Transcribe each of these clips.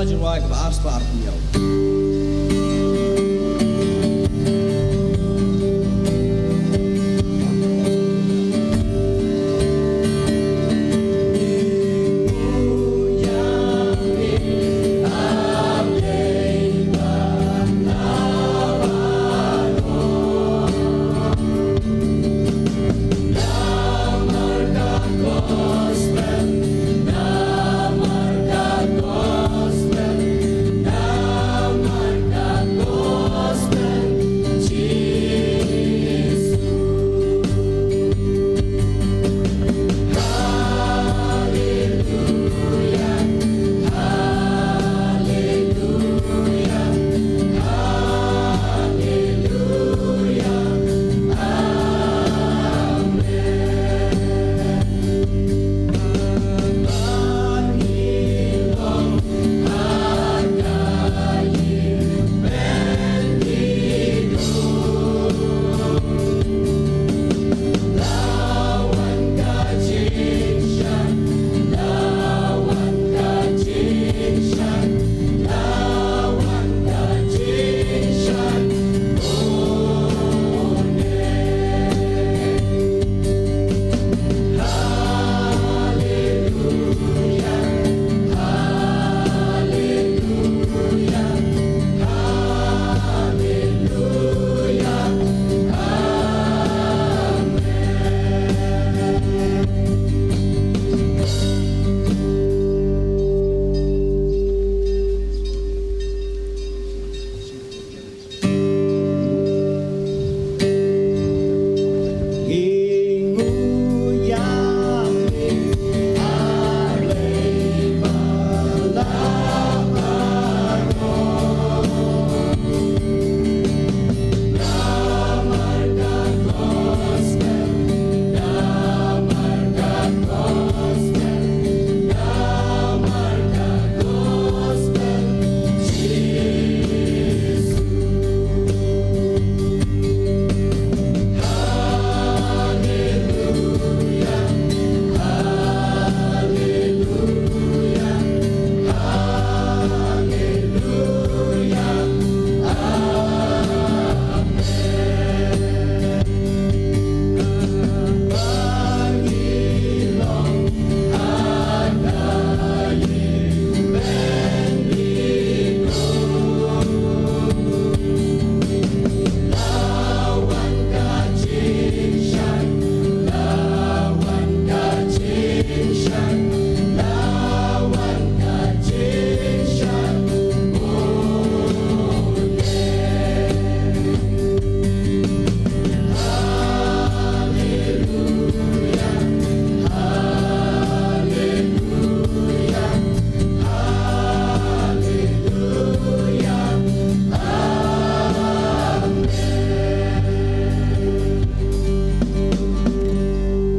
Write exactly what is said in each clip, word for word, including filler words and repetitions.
Shirwai kaba ar spah arphew hynñiew.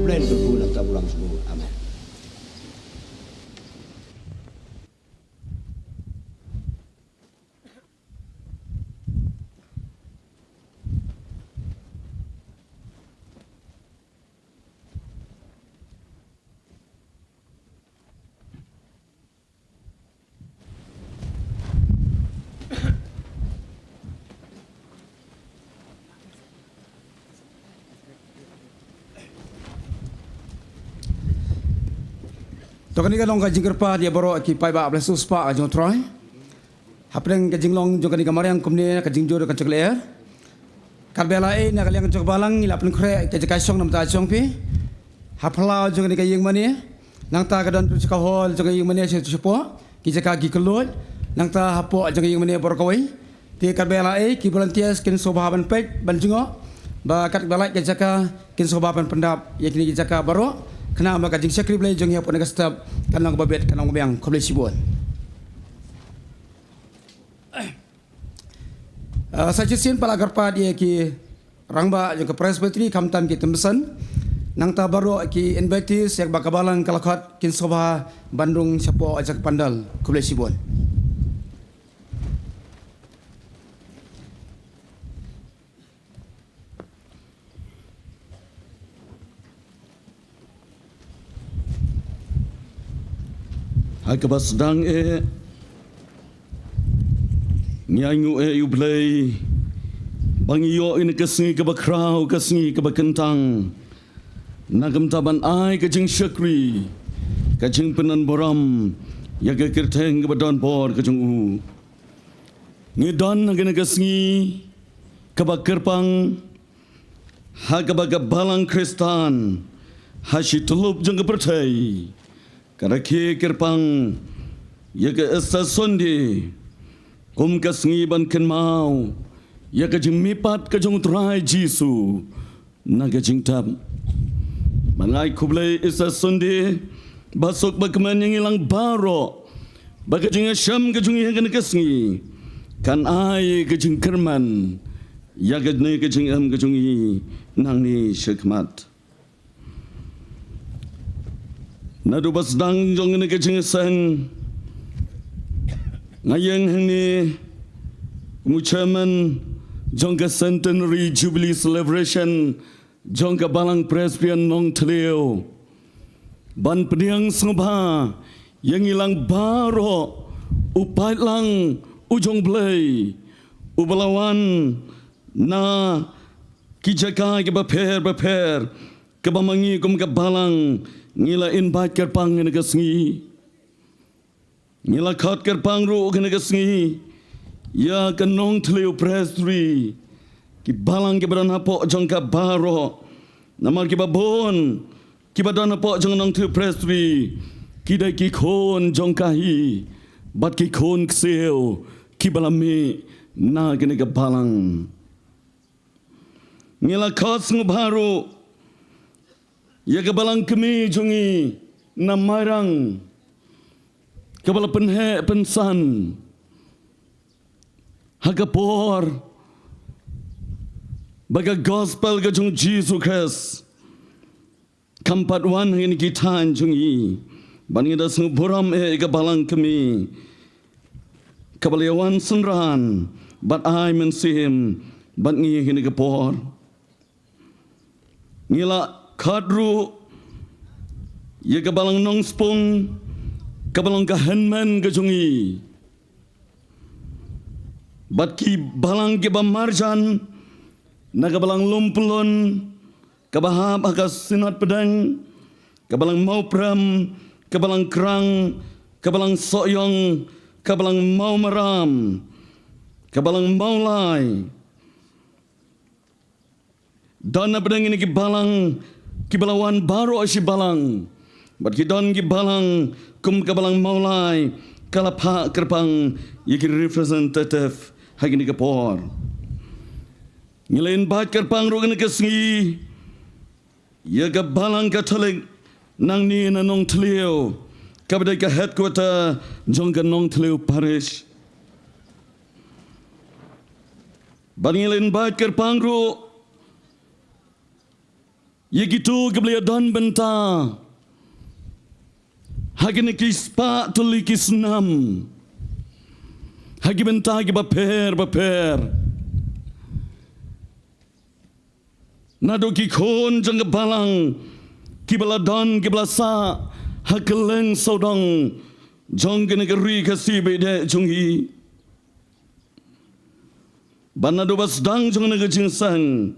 Plan tu pun nak tabulang semua. Amen. To kane ka long ka jingkyrpad ïa baroh ki paidbah, ba la sngewsih spah ka jong U Trai. Hapdeng ka jinglong jong kane ka mariang kumne, ka jingjur ka jong ka lyer. Katba la ai na ka liang jong ka balang, ngi la pynkhreh ka jaka shong namar ka jong phi. Ha phyllaw jong kane ka ïing mane, nangta ka don tu jaka hall jong ka ïing mane sha tu shapoh, ki jaka ki kylluid, nangta hapoh jong ka ïing mane baroh kawei. Te katba la ai, ki volunteers kin sngewbha ban peit, ban jngoh, ba katba la ai ka jaka, kin sngewbha ban pyndap ïa kine ki jaka baroh, khnang ba ka jingshakri Blei jong ngi hapoh kane ka step kan long kaba bit, kan long kaba biang. Khublei shibun. Ah, sa shisien pat la kyrpad ïa ki rangbah jong ka Presbytery khamtam ki tymmen basan, nangta baroh ki invitees ïa kaba ka balang ka la khot, kin sngewbha ban rung shapoh jaka pandal. Khublei shibun. Ha kaba sdang eh, Ngi ainguh ïa U Blei ba ngi ïoh ïa kane ka sngi kaba khraw, ka sngi kaba kyntang, na ka bynta ban ai ka jingshakri, ka jingpyndonkam ïa ka kyrteng kaba donbor ka jong U. Ngi don ha kane ka sngi kaba kyrpang ha kaba ka Balang Khristan ha shi tyllup jong ka pyrthei ka rakhe kyrpang ïa ka Easter Sunday kum ka sngi ban kynmaw ïa ka jingmihpat ka jong U Trai Jisu na ka jingtep. Ban ai khublei Easter Sunday basuk bakmen ïa ngi lang baroh, ba ka jingïashem ka jong ngi ha kane ka sngi kan ai ka jingkyrmen ïa kane ka jingim ka jong ngi nangne shakhmat. Naduh ba sdang jong kane ka jingïaseng, nga ïeng hangne kum u chairman jong ka Centenary Jubilee Celebration jong ka Balang Presbyterian Nongthliew, ban pdiang sngewbha ïa ngi lang baroh u paidlang u jong U Blei, uba la wan na ki jaka kiba pher bapher, kaba ma ngi kum ka Balang ngi la invite kyrpang ha kane ka sngi. Ngi la khot kyrpang ruh ha kane ka sngi ïa ka Nongthliew Presbytery, ki Balang kiba don hapoh jong ka baroh. Namar kiba bun kiba don hapoh jong ka Nongthliew Presbytery ki dei ki khun jong ka hi, bad ki khun ksiew kiba la mih na kane ka Balang. Ngi la khot sngewbha ruh ïa ka Balang kmie jong ngi na Mairang, kaba la pynheh pynsan ha ka por ba ka gospel ka jong U Jisu Khrist kam pat wan ha kine ki thaiñ jong ngi. Bad ngi da sngewburom eh ïa ka Balang kmie, kaba la ïa wan synran bad ai mynsiem bad ngi ha kane ka por. Ngi la khot ruh ïa ka Balang Nongspung, kaba long ka hynmen ka jong ngi, bad ki Balang kiba marjan na ka Balang Lumpulun, kaba hap ha ka Synod Pdeng, ka Balang Mawprem, ka Balang Krang, ka Balang Sohiong, ka Balang Mawmaram, ka Balang Mawlai. Don na pdeng kine ki Balang kiba la wan baroh shi Balang. Bad ki don ki Balang kum ka Balang Mawlai, ka la phah kyrpang ïa ki representative ha kine ki por. Ngi la invite kyrpang ruh ha kane ka sngi ïa ka Balang Katholik nangne na Nongthliew, kaba dei ka headquarter jong ka Nongthliew Parish. Bad ngi la invite kyrpang ruh ïa kito kiba la ïa don bynta ha kine ki spah tylli ki snem ha ki bynta kiba pher bapher. Naduh ki khun jong ka Balang kiba la don, kiba la sah ha kylleng sawdong jong kane ka ri Khasi ba ïeit jong ngi. Bad naduh ba sdang jong kane ka jingïaseng,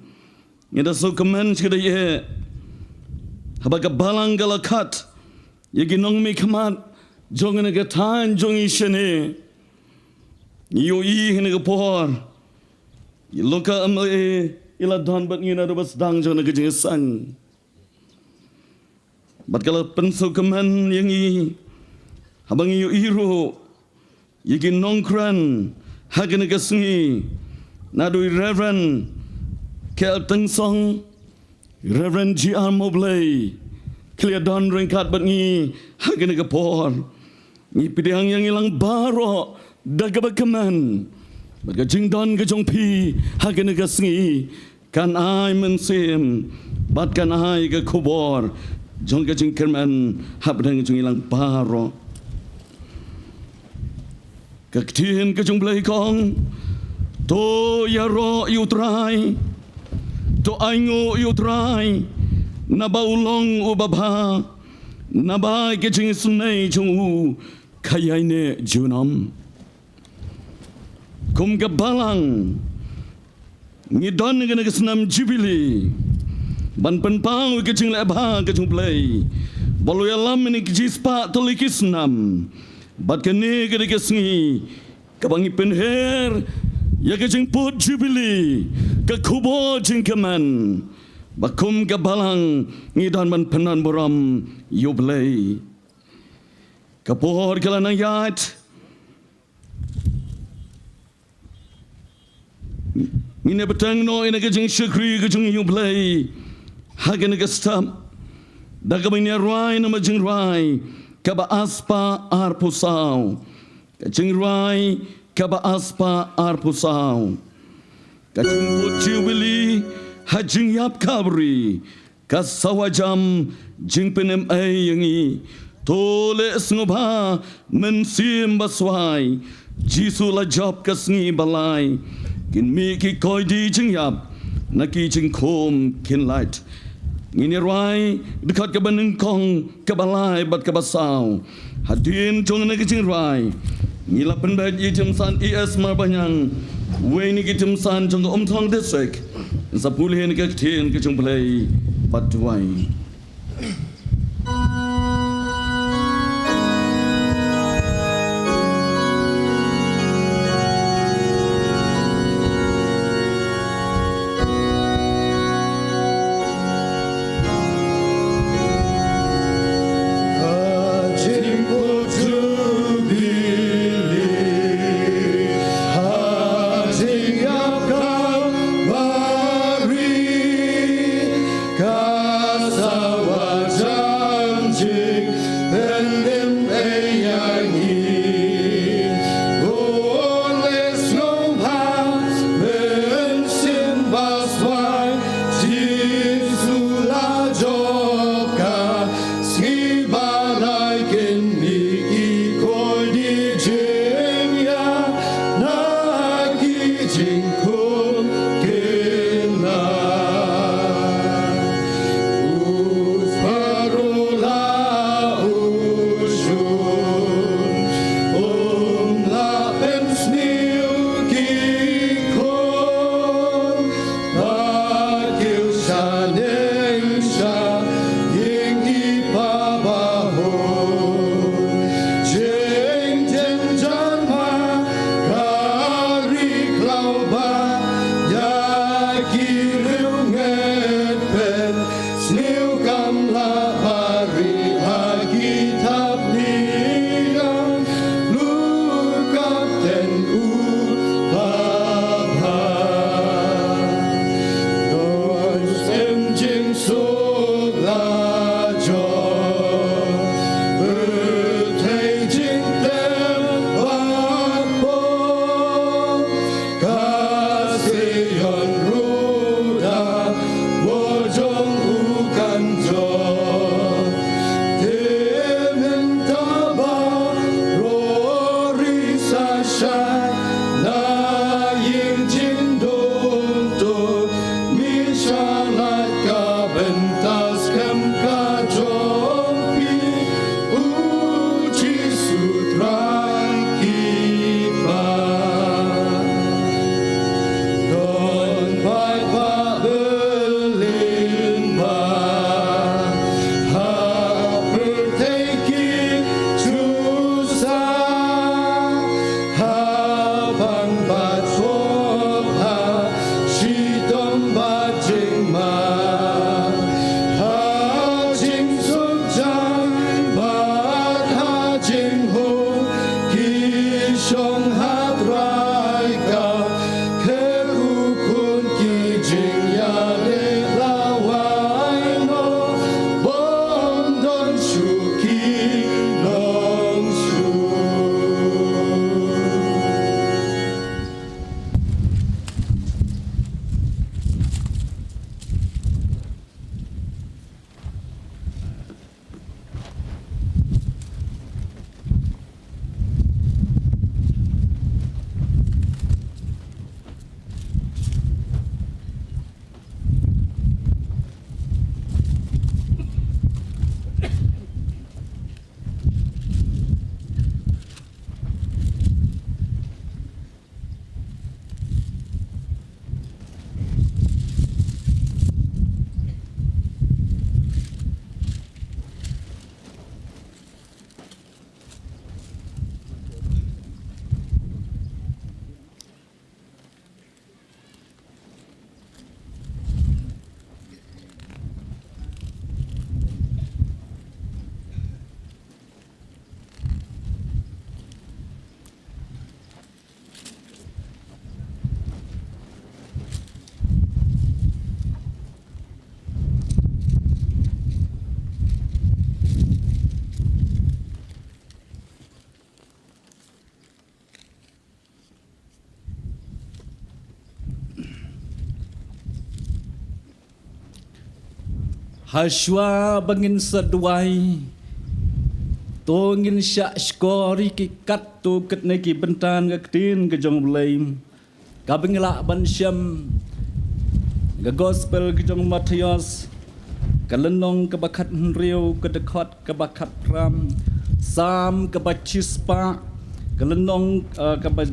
ngi da sngewkmen shadei eh haba ka Balang ka la khot ïa ki nongmihkhmat jong kane ka thaiñ jong ngi shane. Ngi ïohi ha kane ka por, i Luka M L A i la don bad ngi naduh ba sdang jong kane ka jingïaseng. Bad ka la pynsngewkmen ïa ngi haba ngi ïohi ruh ïa ki nongkren ha kane ka sngi, naduh i Reverend K L Tynsong, Reverend G R Mawblei, ki la ïa don ryngkat bad ngi ha kane ka por. Ngi pdiang ïa ngi lang baroh da kaba kmen ba ka jingdon ka jong phi ha kane ka sngi kan ai mynsiem bad kan ai ka khubor jong ka jingkyrmen hapdeng jong ngi lang baroh. Ka ktien ka jong U Blei ka ong, to ïaroh ïa U Trai, to ainguh ïa U Trai, naba u long uba bha, naba ka jingisynei jong u ka ïaineh junom. Kum ka Balang, ngi don ïa kane ka snem Jubili ban pynpaw ïa ka jingleh bha ka jong U Blei ba la ïalam ïa kine ki shispah tylli ki snem. Bad kane ka dei ka sngi kaba ngi pynher ïa ka jingput Jubili, ka khubor jingkmen, ba kum ka Balang ngi don ban pyndonburom ïa U Blei. Ka por ka la nang ïaid, ngin ïa bteng noh ïa ka jingshakri ka jong U Blei ha kane ka step da kaba ngin ïa rwai na ka jingrwai kaba ar spah arphew saw. Ka jingrwai kaba ar spah arphew saw. Ka jingput Jubili ha jingïap Kalbari ka sawa jam jingpynim ei ïa ngi. To leh sngewbha mynsiem baswai, Jisu la jop ka sngi ba lai. Kin mih ki koidi jingïap, na ki jingkhum kin lait. Ngin ïa rwai dkhot kaba nyngkong, kaba lai bad kaba saw. Hadien jong kane ka jingrwai, ngi la pynbeit ïa i Thimsan E S Marbaniang, uwei na ki thimsan jong ka Umthong District, sa pule ïa ka ktien ka jong U Blei bad duwai. Hashwa ba ngin sa duwai, to ngin shah shkor ïa ki katto katne ki bynta na ka ktien ka jong U Blei. Kaba ngi lah ban shem, ka Gospel ka jong u Mathaios, ka lynnong kaba khathynriew, ka dkhot kaba khatphra. Salm kaba shispah, ka lynnong, eh, kaba,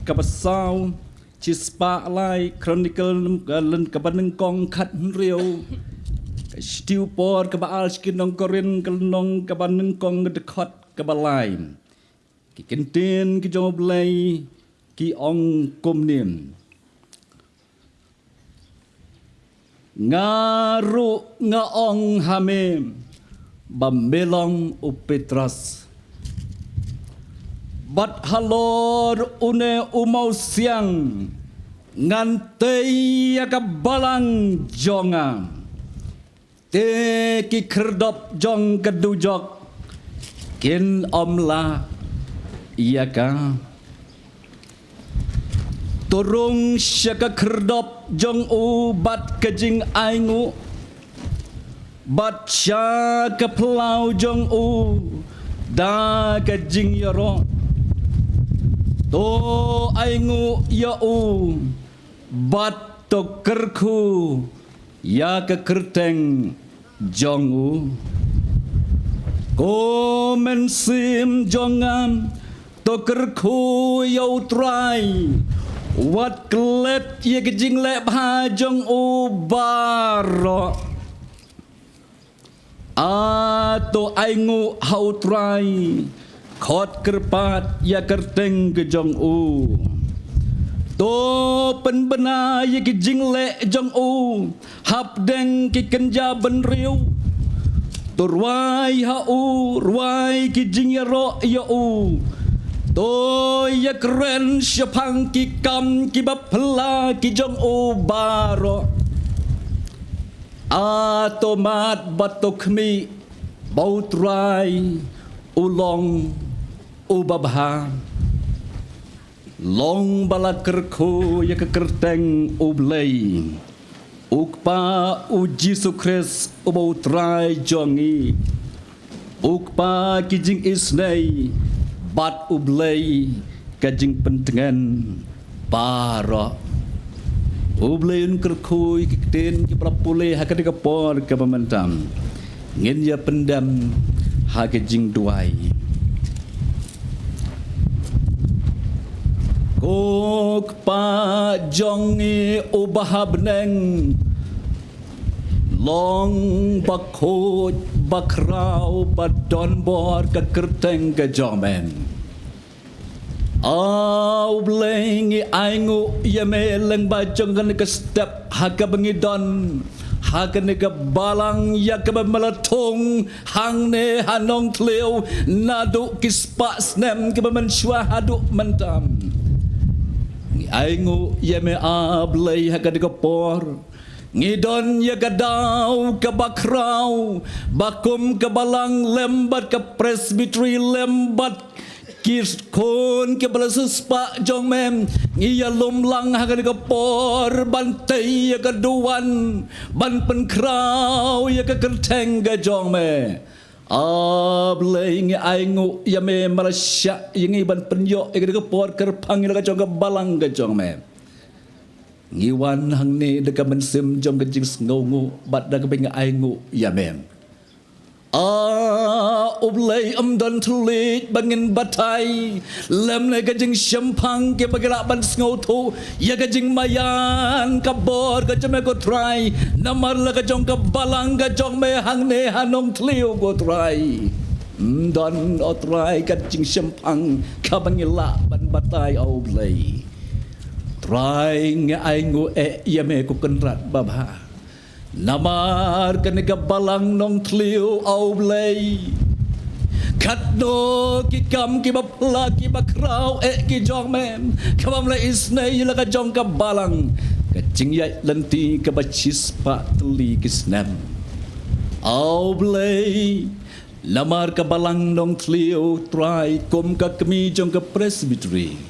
kaba saw, shispah lai. Chronicle, eh, lyn-, kaba nyngkong khathynriew, ka Shithi u Paul kaba ar sha ki nong Korinth, ka lynnong kaba nyngkong, ka dkhot kaba lai. Ki kyntien ki jong U Blei ki ong kumne: Nga ruh nga ong ha me ba me long u Petros, bad halor une u mawsiang ngan tei ïa ka balang jong nga. Te ki khyrdop jong ka dujok kin ym lah ïa ka. To rung sha ka khyrdop jong u bad ka jingainguh, bad sha ka phyllaw jong u da ka jingïaroh. To ainguh ïa u bad to kyrkhu ïa ka kyrteng jong u. Ko mynsiem jong nga, to kyrkhu ïa U Trai, wat klet ïa ka jingleh bha jong u baroh. A to ainguh ha U Trai, khot kyrpad ïa ka kyrteng ka jong u. To pynbna ïa ki jingleh jong u hapdeng ki kynja bynriew. To rwai ha u, rwai ki jingïaroh ïa u. To ïakren shaphang ki kam kiba phylla ki jong u baroh. A to mad bad to khmih ba U Trai u long uba bha. Long ba la kyrkhu ïa ka kyrteng U Blei, U Kpa, U Jisu Khrist uba U Trai jong ngi. U Kpa ki jingisynei bad U Blei ka jingpyntngen baroh. U Blei un kyrkhu ïa ki ktien kiba la pule ha kane ka por kaba mynta. Ngin ïa pyndem ha ka jingduwai. Ko Kpa jong ngi uba ha bneng, long bakhuid bakhraw ba donbor ka kyrteng ka jong me. A U Blei, ngi ainguh ïa me lyngba jong kane ka step ha kaba ngi don ha kane ka balang ïa kaba me la thung hangne ha Nongthliew naduh ki spah snem kiba mynshuwa haduh mynta. Ngi ainguh ïa me A Blei ha kane ka por. Ngi don ïa ka daw kaba khraw ba kum ka balang lem bad ka presbytery lem bad ki khun kiba la siewspah jong me, ngi ïalum lang ha kane ka por ban tei ïa ka duwan ban pynkhraw ïa ka kyrteng ka jong me. A Blei, ngi ainguh ïa me ba la shah ïa ngi ban pynïoh ïa kane ka por kyrpang ïa la ka jong ka balang ka jong me. Ngi wan hangne da ka mynsiem jong ka jingsngewnguh bad da kaba ngi ainguh ïa me. A U Blei, ym don thylliej ba ngin batai lymne ka jingshemphang kiba ngi lah ban sngewthuh ïa ka jingmaïan ka bor ka jong me ko Trai, namar la ka jong ka balang ka jong me hangne ha Nongthliew ko Trai. Ym don, O Trai, ka jingshemphang kaba ngi lah ban batai, A U Blei. Trai, ngi ainguh eh ïa me ko Kynrad babha. Namar kane ka balang Nongthliew, A U Blei, katno ki kam kiba phylla kiba khraw eh ki jong me, kaba me la isynei ïa la ka jong ka balang, ka jingïaid lynti kaba shispah tylli ki snem. A U Blei, namar ka balang Nongthliew Trai kum ka kmie jong ka presbytery,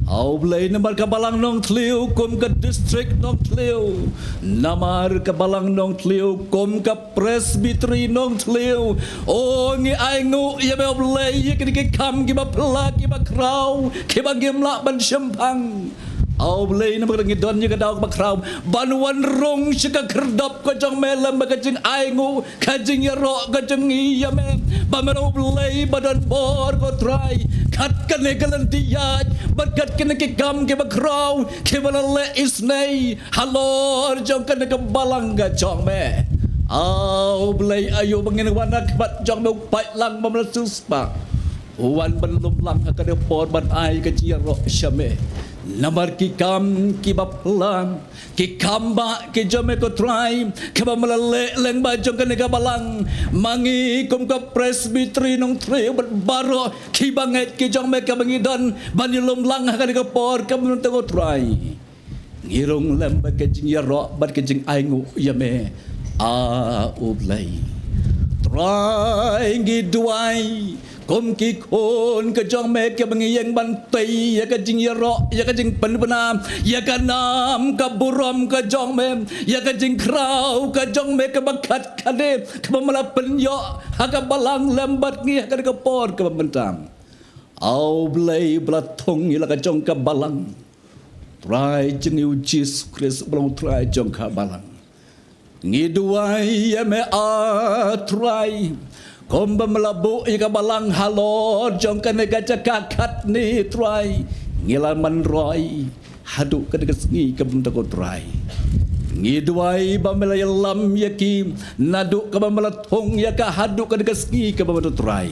Aw Blei, namar ka Balang Nongthliew kum ka district Nongthliew, namar ka Balang Nongthliew kum ka Presbytery Nongthliew, o ngi ainguh ïa me, Aw Blei, ïa kine ki kam kiba pla, kiba khraw, kiba ngim lah ban shemphang. Aw Blei, namar ngi don ïa ka daw kaba khraw ban wan rung sha ka khyrdop ka jong me lem bad ka jingainguh, ka jingïaroh ka jong ngi ïa me, ba me long U Blei ba don bor, ko Trai, kat kane ka lynti ïaid bad kat kine ki kam kiba khraw kiba la leh isynei halor jong kane ka Balang ka jong me. Aw Blei, aïu ba ngin wan ha khmat jong me, u paidlang bym la siewspah, u wan ban lum lang ha kane ka por ban ai ka jingïaroh sha me. Namar ki kam kiba pla, ki kam bah ki jong me, ko Trai, kiba me la leh lyngba jong kane ka Balang, ma ngi kum ka Presbytery Nongthliew bad baroh ki bangeit ki jong me kiba ngi don ban ïalum lang ha kane ka por kaba mynta, ko Trai, ngi rung lem bad ka jingïaroh bad ka jingainguh ïa me, A U Blei. Trai, ngi duwai kum ki khun ka jong me kiba ngi ïeng ban tei ïa ka jingïaroh, ïa ka jingpynbna, ïa ka nam ka burom ka jong me, ïa ka jingkhraw ka jong me kaba khat kane kaba me la pynïoh ha ka Balang lem bad ngi ha kane ka por kaba mynta. Aw Blei, ba la thung ïa la ka jong ka Balang, Trai jong ngi U Jisu Khrist ba long Trai jong ka Balang. Ngi duwai ïa me, A Trai, kumba me la buh ïa ka Balang halor jong kane ka jaka katne, Trai, ngi la man roi haduh kane ka sngi kaba mynta, ko Trai. Ngi duwai ba me la ïalam ïa ki naduh kaba me la thung ïa ka haduh kane ka sngi kaba mynta, Trai.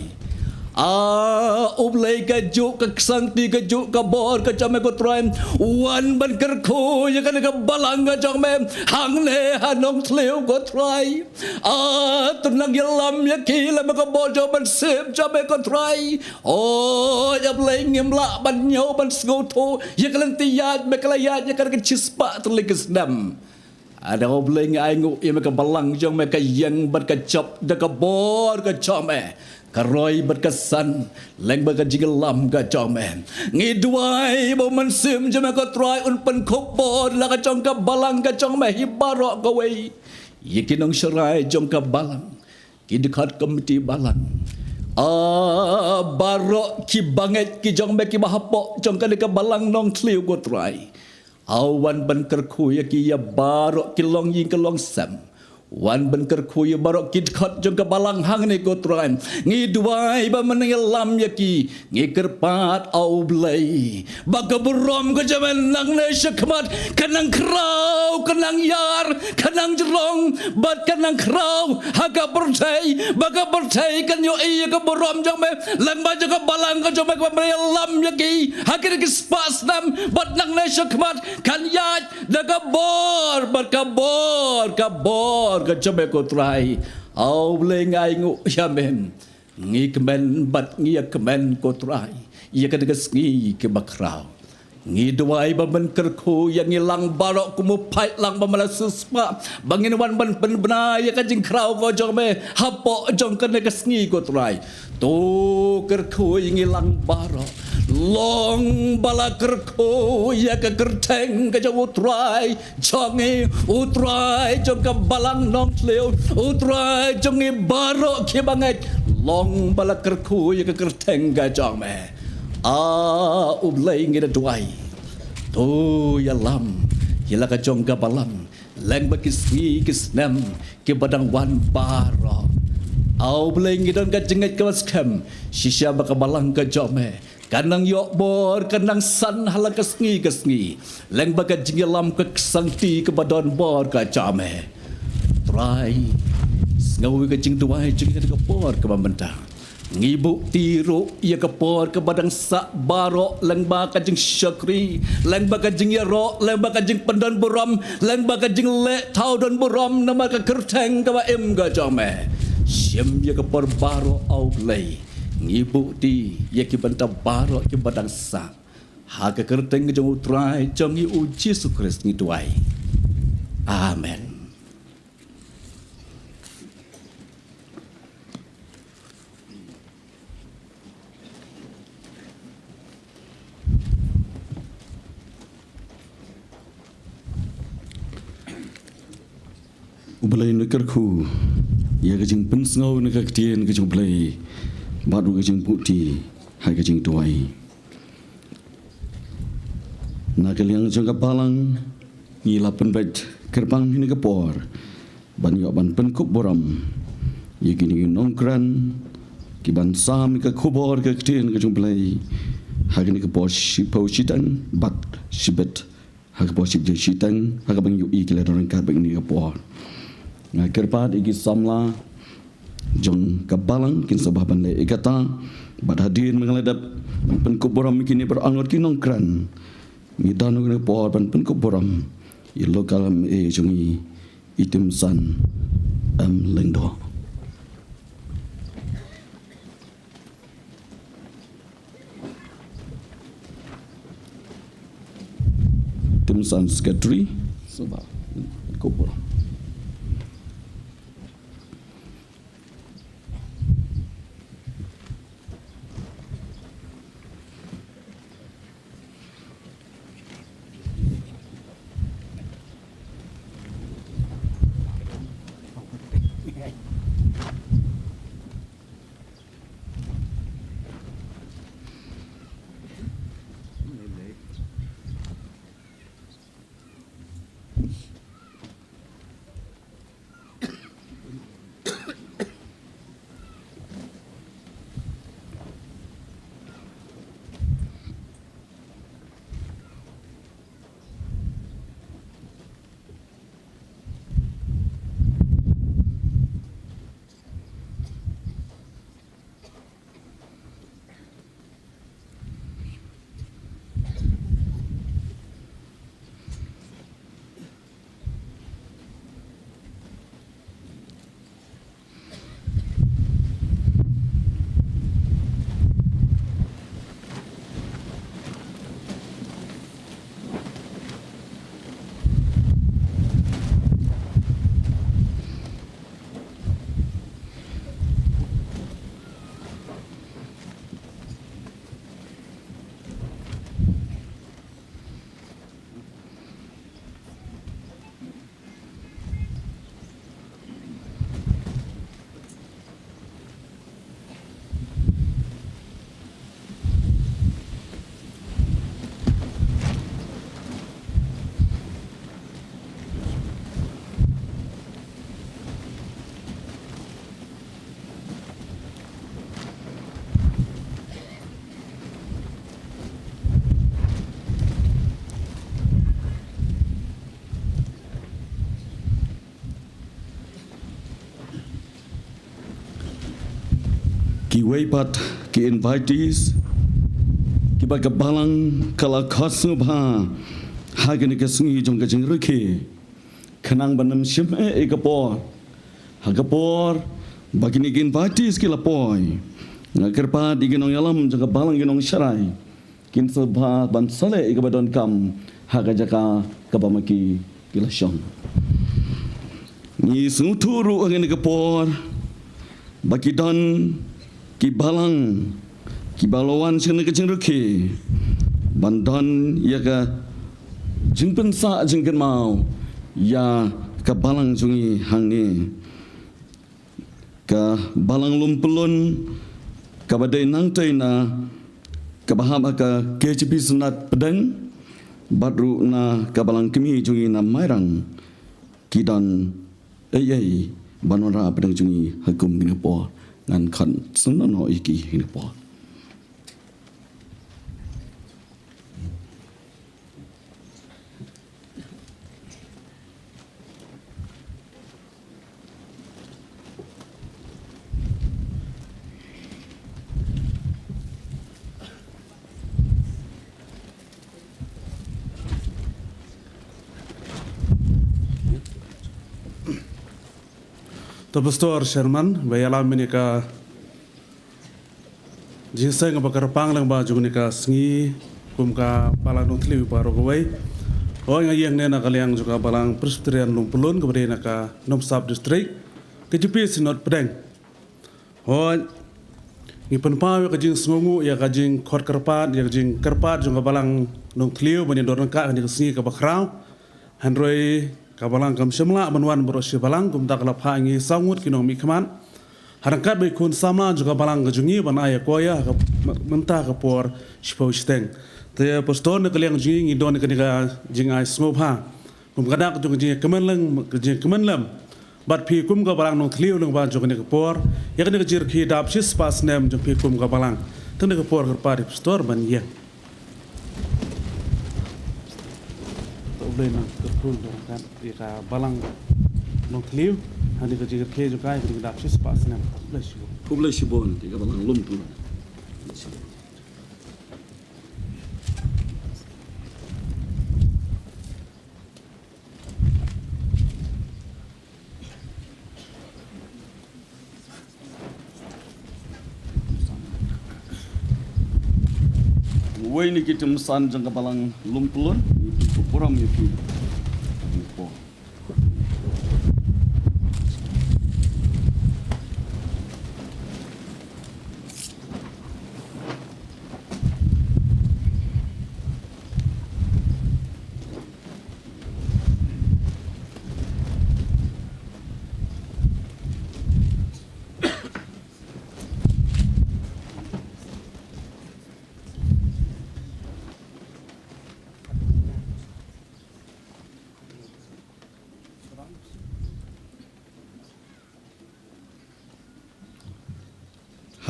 A U Blei, kajuh ka ksangti, kajuh ka bor ka jong me, ko Trai, wan ban kyrkhu ïa kane ka Balang ka jong me hangne ha Nongthliew, ko Trai. A, to nang ïalam ïa ki lem bad ka bor jong me, mynsiem jong me, ko Trai. O, A Blei, ngim lah ban ñiew ban sngewthuh ïa ka lynti ïaid me ka la ïaid ïa ka da ka shispah tylli ki snem. Lada, O Blei, ngi ainguh ïa me, ka Balang jong me ka ïeng bad ka jop da ka bor ka jong me, ka roi bad ka san, lyngba ka jingïalam ka jong me. Ngi duwai ba u Mynsiem jong me, ko Trai, un pynkup bor la ka jong ka Balang ka jong me hi baroh kawei, ïa ki nongsharai jong ka Balang, ki dkhot komiti Balang, a, baroh ki bangeit ki jong me kiba hapoh jong kane ka Balang Nongthliew, ko Trai. A, wan ban kyrkhu ïa ki, ïa baroh ki longïing ki longsem. Wan ban kyrkhu ïa baroh ki dkhot jong ka Balang hangne, ko Trai. Ngi duwai ba me nang ïalam ïa ki. Ngi kyrpad, A U Blei, ba ka burom ka jong me nangne shakhmat kan nang khraw, kan nang ïar, kan nang jrong bad kan nang khraw ha ka pyrthei, ba ka pyrthei kan ïohi ïa ka burom jong me lyngba jong ka Balang ka jong me, kaba me la ïalam ïa ki ha kine ki spah snem bad nangne shakhmat kan ïaid da ka bor bad ka bor, ka bor ka jong me, ko Trai. A U Blei, ngi ainguh ïa me. Ngi kmen bad ngi ïa kmen, ko Trai, ïa kane ka sngi kaba khraw. Ngi duwai ba men kyrkhu ïa ngi lang baroh kum u paidlang ba me la siewspah, ba ngin wan ban pynbna ïa ka jingkhraw ka jong me hapoh jong kane ka sngi, ko Trai. To kyrkhu ïa ngi lang baroh. Long ba la kyrkhu ïa ka kyrteng ka jong u Trai jong ngi, u Trai jong ka Balang Nongthliew, u Trai jong ngi baroh ki bangeit. Long ba la kyrkhu ïa ka kyrteng ka jong me. A U Blei, ngi da duwai, to ïalam ïa la ka jong ka Balang lyngba ki sngi ki snem kiba dang wan baroh. A U Blei, ngi don ka jingngeit kaba skhem shisha ba ka Balang ka jong me kan nang ïoh bor, kan nang san ha la ka sngi ka sngi lyngba ka jingïalam ka ksangti kaba don bor ka jong me. Trai, sngew ïa ka jingduwai jong ngi ha ka por kaba mynta. Ngi buh ti ruh ïa ka por kaba dang sah baroh lyngba ka jingshakri, lyngba ka jingïaroh, lyngba ka jingpyndon burom, lyngba ka jingleh thaw don burom namar ka kyrteng kaba im ka jong me. Shim ïa ka por baroh, A U Blei. Ngi buh ti ïa ki bynta baroh kiba dang sah. Ha ka kyrteng ka jong u Trai jong ngi u Jisu Khrist ngi duwai. Amen. Blei na kyrkhu ïa ka jingpynsngew na ka ktien ka jong Blei bad ruh ka jingbuhti ha ka jingduwai. Na ka liang jong ka balang ngi la pynbeit kyrpang ha kane ka por ban ïoh ban pynkup burom ïa kine ki nongkren ki ban sam ïa ka khubor ka ktien ka jong Blei ha kane ka por shiphew shiteng bad shibit ha ka por shiphew shiteng ha kaba ngi ïohi ki la don ryngkat bad ngi ha kane ka por. Nga kyrpad ïa ki samla jong ka balang kin sa bha ban leh ïa kata bad hadien ba nga la dep pynkup burom ïa kine baroh arngut ki nongkren, ngi don ha kane ka por ban pynkup burom ïa local M A jong ngi, i Timsan M Lyngdoh. Timsan Secretary, sa bha pynkup burom. Kiwei pat ki invitees kiba ka balang ka la khot sngewbha ha kane ka sngi jong ka jingrakhe, khnang ban ym shim eh ïa ka por. Ha ka por ba kine ki invitees ki la poi, nga kyrpad ïa ki nongïalam jong ka balang, ki nongsharai, kin sa bha ban sa leh ïa kaba donkam ha ka jaka kaba ma ki ki la shong. Ngi sngewthuh ruh ha kane ka por ba ki don ki balang kiba la wan sha kane ka jingrakhe ban don ïa ka jingpynsah jingkynmaw ïa ka balang jong ngi hangne. Ka balang Lumpyllun kaba dei nangtei na kaba hap ha ka K J P Synod Pdeng bad ruh na ka balang kmie jong ngi na Mairang, ki don ei ei ban wanrah hapdeng jong ngi ha kum kine ki por. Ngan khot sngewbha noh ïa ki ha kine ki por. To Pastor Sherman, ba ïalam ïa kane ka jingïaseng ba kyrpang lyngba jong kane ka sngi kum ka Balang Nongthliew baroh kawei. Hooid, nga ïeng hangne na ka liang jong ka Balang Presbyterian Lumpyllun kaba dei na ka Nomsap District, K J P Synod Pdeng. Hooid, ngi pynpaw ïa ka jingsngewnguh ïa ka jingkhot kyrpad, ïa ka jingkyrpad jong ka Balang Nongthliew ban ïadon ryngkat ha kane ka sngi kaba khraw. Hynrei Ka balang kam shym lah ban wan baroh shi balang, kumta ka la phah ïa ngi saw ngut ki nongmihkhmat ha ryngkat bad ki khun samla jong ka balang ka jong ngi ban ai ïa ka choir ha ka mynta ka por shiphew shiteng. Te pastor, na ka liang jong ngi ngi don kane ka jingai sngewbha kum ka dak jong ka jingkmen lem, ka jingkmen lem bad phi kum ka balang Nongthliew lyngba jong kane ka por ïa kane ka jingrakhe dap shispah snem jong phi kum ka balang. Te kane ka por kyrpad ïa pastor ban ïeng. To U Blei un kyrkhu ïa ka balang Nongthliew ha kane ka jingrakhe jong ka ïa kane ka dap shispah snem. Khublei shibun. Khublei shibun ïa ka balang Lum Pyllun. Uwei na ki tymmen san jong ka balang Lum Pyllun, ngi pynpaw burom ïa phi.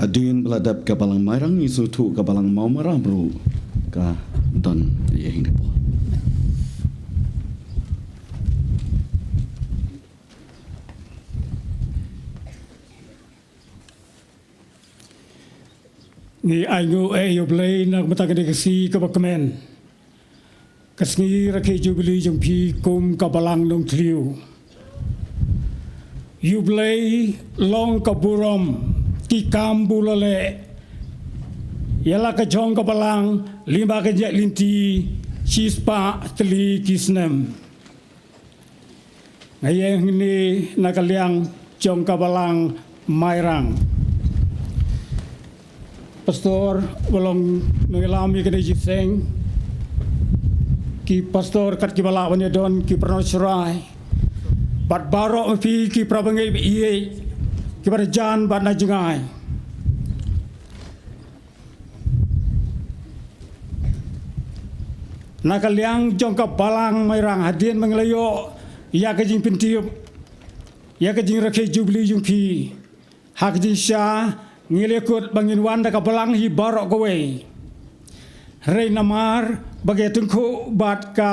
Hadien ba la dep ka balang Mairang, ngi sngewthuh ka balang Mawmarang ruh ka don ïa kane ka por. Ngi ainguh ïa U Blei na ka bynta kane ka sngi kaba kmen, ka sngi rakhe jubili jong phi kum ka balang Nongthliew. Ïa U Blei long ka burom, ki kam ba u la leh ïa la ka jong ka balang lyngba ka jingïaid lynti shispah tylli ki snem. Nga ïeng hangne na ka liang jong ka balang Mairang. Pastor ba long nongïalam ïa kane ka jingïaseng, ki pastor kat kiba lah ban ïadon, ki paralok shynrai bad baroh ma phi ki parabangeit ba ïeit, kiba na jan bad na jngai. Na ka liang jong ka balang Mairang, hadien ba ngi la ïoh ïa ka jingpyntip ïa ka jingrakhe jubili jong phi ha ka jingshisha, ngi la kut ba ngin wan da ka balang hi baroh kawei. Hynrei namar ba ka ïatyngkhuh bad ka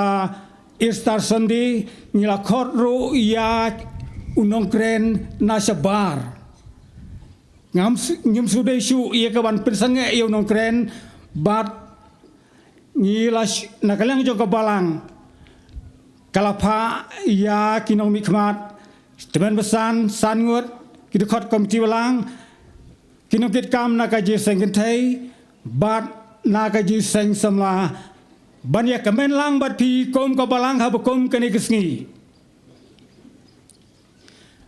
Easter Sunday, ngi la khot ruh ïa u nongkren na shabar. Ngam s-, ngim shu dei shuh ïa ka ban pynsangeh ïa u nongkren, bad ngi la sh-, na ka liang jong ka balang ka la phah ïa ki nongmihkhmat tymmen basan, san ngut ki dkhot komiti balang, ki nongkitkam na ka jingïaseng kynthei bad na ka jingïaseng samla, ban ïakmen lang bad phi kum ka balang haba kum kane ka sngi.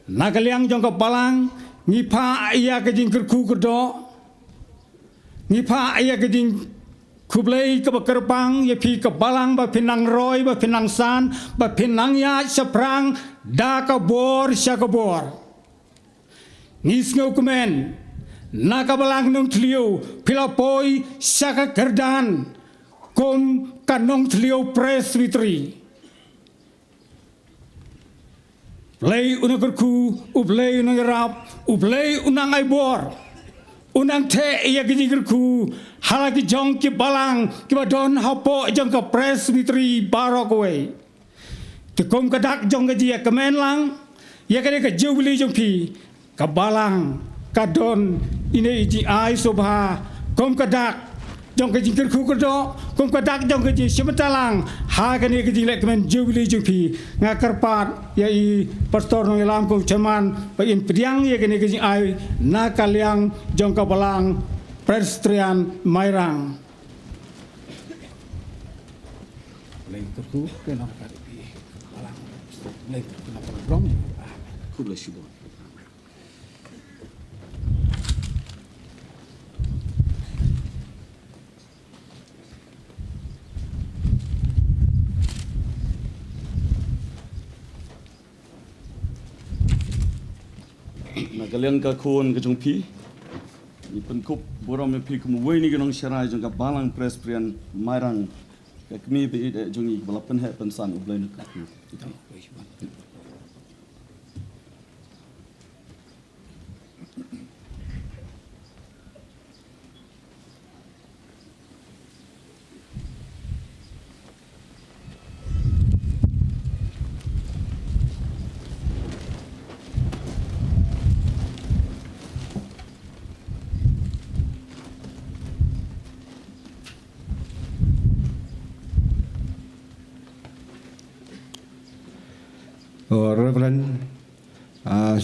Na ka liang jong ka balang, ngi phah ïa ka jingkyrkhu kyrdoh, ngi phah ïa ka jingkhublei kaba kyrpang ïa phi ka balang, ba phin nang roi, ba phin nang san, ba phin nang ïaid shaphrang da ka bor sha ka bor. Ngi sngewkmen, na ka balang Nongthliew phi la poi sha ka kyrdan kum ka Nongthliew Presbytery. Blei u nang kyrkhu, U Blei u nang ïarap, U Blei u nang ai bor, u nang theh ïa ki jingkyrkhu ha la ki jong ki balang kiba don hapoh jong ka Presbytery baroh kawei. Te kum ka dak jong ka jingïakmen lang ïa kane ka jubili jong phi, ka balang ka don ine i jingai sngewbha kum ka dak jong ka jingkyrkhu kyrdoh, kum ka dak jong ka jingshim bynta lang ha kane ka jingleh kmen jubili jong phi. Nga kyrpad ïa i Pastor Nongïalam kum chairman ba in pdiang ïa kane ka jingai na ka liang jong ka balang Presbyterian Mairang. Khublei shibun. Na ka liang ka khun ka jong phi, ngi pynkup burom ïa phi kum uwei na ki nongsharai jong ka Balang Presbyterian Mairang, ka kmie ba ïeit jong ngi ba la pynheh pynsan, U Blei un kyrkhu. Oh, Reverend, ah,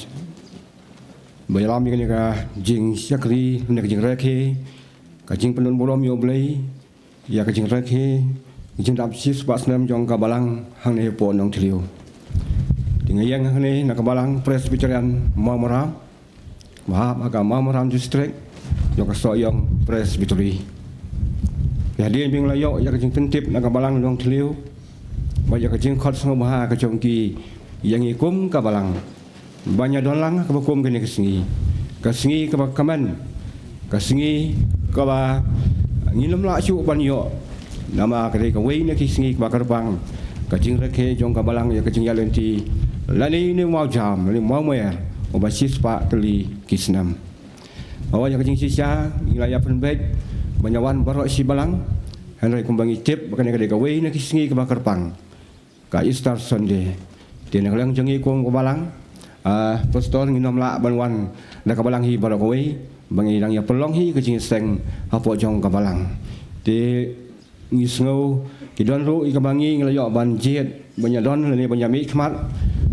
ba ïalam ïa kane ka jingshakri, ne ka jingrakhe, ka jingpynlong burom ïa U Blei, ïa ka jingrakhe, jingdap shispah snem jong ka Balang hangne hapoh Nongthliew. Te nga ïeng hangne na ka Balang Presbyterian Mawmaram, ba hap ha ka Mawmaram District, jong ka Sohiong Presbytery. Te hadien ba ngi la ïoh ïa ka jingpyntip na ka Balang Nongthliew, bad ïa ka jingkhot sngewbha ka jong ki ïa ngi kum ka Balang, ban ïa don lang ha kaba kum kane ka sngi, ka sngi kaba kmen, ka sngi kaba ngim lah shuh ban ïoh, namar ka dei kawei na ki sngi kaba kyrpang, ka jingrakhe jong ka Balang ïa ka jingïaid lynti, lane une u mawjam, lane u mawmer uba shispah tylli ki snem. Hooid, ïa ka jingshisha ngi la ïa pynbeit ban ïa wan baroh shi balang, hynrei kumba ngi tip ba kane ka dei kawei na ki sngi kaba kyrpang, ka Easter Sunday. Te na ka liang jong ngi kum ka Balang, ah, Pastor, ngin ym lah ban wan da ka Balang hi baroh kawei, ba ngi dang ïa pynlong hi ka jingïaseng hapoh jong ka Balang. Te ngi sngew, ki don ruh ïa kaba ngi, ngi la ïoh ban jied, ban ïa don lane ban ïa mihkhmat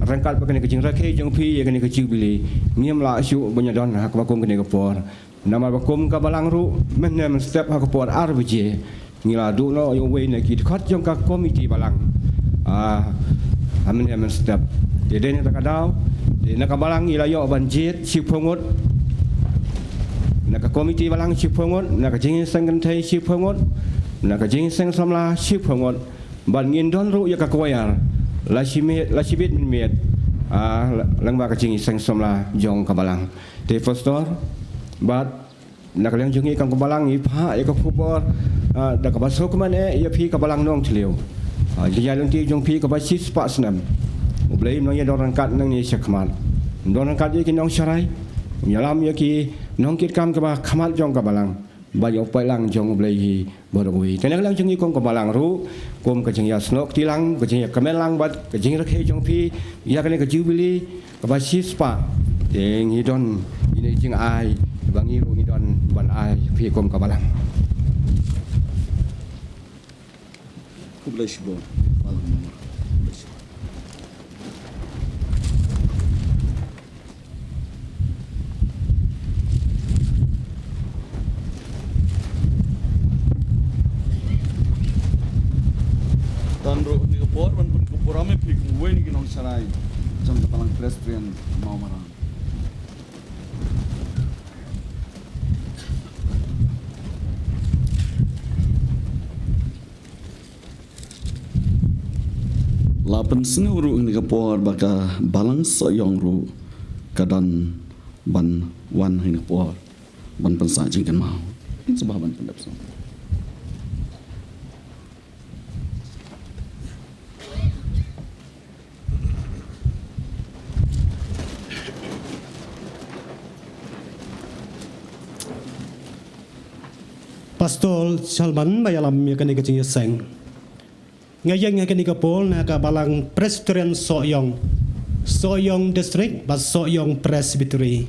ryngkat bad kane ka jingrakhe jong phi ïa kane ka Jubilee. Ngim lah shuh ban ïa don ha kaba kum kane ka por. Namar ba kum ka Balang ruh, mynhynne mynstep ha ka por ar baje, ngi la duh noh ïa uwei na ki dkhot jong ka komiti Balang. Ah, ha mynhynne mynstep. Te dei na kata ka daw, te na ka Balang ngi la ïoh ban jied shiphew ngut, na ka komiti Balang shiphew ngut, na ka jingïaseng kynthei shiphew ngut, na ka jingïaseng samla shiphew ngut, bad ngin don ruh ïa ka choir la shi miet, la shi bit miet, ah, la, lyngba ka jingïaseng samla jong ka Balang. Te Pastor, bad na ka liang jong ngi kum ka Balang ngi phah ïa ka khubor, ah, da kaba sngewkmen eh ïa phi ka Balang Nongthliew. Ah, ka jingïaid lynti jong phi kaba shispah snem. U Blei un nang ïa don ryngkat nangne shakhmat. Un don ryngkat ïa ki nongsharai, un ïalam ïa ki nongkitkam kiba khmat jong ka Balang, bad ïa u paidlang jong U Blei hi baroh kawei. Te na ka liang jong ngi kum ka Balang ruh, kum ka jingïasnoh kti lang, ka jingïakmen lang bad ka jingrakhe jong phi ïa kane ka Jubilee kaba shispah, te ngi don ïa kine ki jingai ba ngi ruh ngi don ban ai phi kum ka Balang. Khublei shibun, Balang Mawmaram. Khublei shibun. Don ruh kane ka por ban pynkup burom ïa phi kum uwei na ki nongsharai jong ka Balang Presbyterian Mawmaram. La pynsngew ruh ha kane ka por ba ka Balang Sohiong ruh ka don ban wan ha kane ka por ban pynsah jingkynmaw. Sngewbha ban pyndep sngewbha. Pastor Salman ba ïalam ïa kane ka jingïaseng. Nga ïeng ha kane ka por na ka Balang Presbyterian Sohiong, Sohiong District bad Sohiong Presbytery.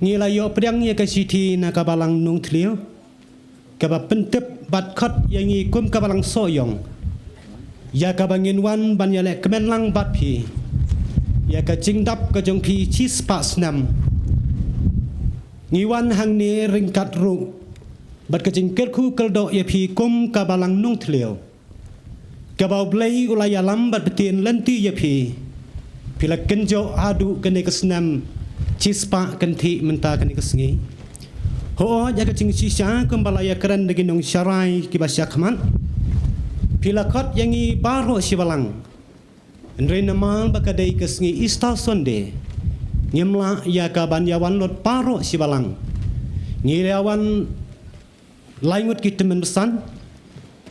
Ngi la ïoh pdiang ïa ka shithi na ka Balang Nongthliew kaba pyntip bad khot ïa ngi kum ka Balang Sohiong ïa kaba ngin wan ban ïaleh kmen lang bad phi ïa ka jingdap ka jong phi shispah snem. Ngi wan hangne ryngkat ruh bad ka jingkyrkhu kyrdoh ïa phi kum ka Balang Nongthliew, kaba U Blei u la ïalam bad btin lynti ïa phi. Phi la kynjoh haduh kane ka snem shispah kynthih mynta kane ka sngi. Hooid, ha ka jingshisha kumba la ïakren da ki nongsharai kiba shakhmat, phi la khot ïa ngi baroh shi balang. Hynrei namar ba ka dei ka sngi Easter Sunday, Ngim lah ïa ka ban ïa wan lut baroh shi balang. Ngi la wan lai ngut ki tymmen basan,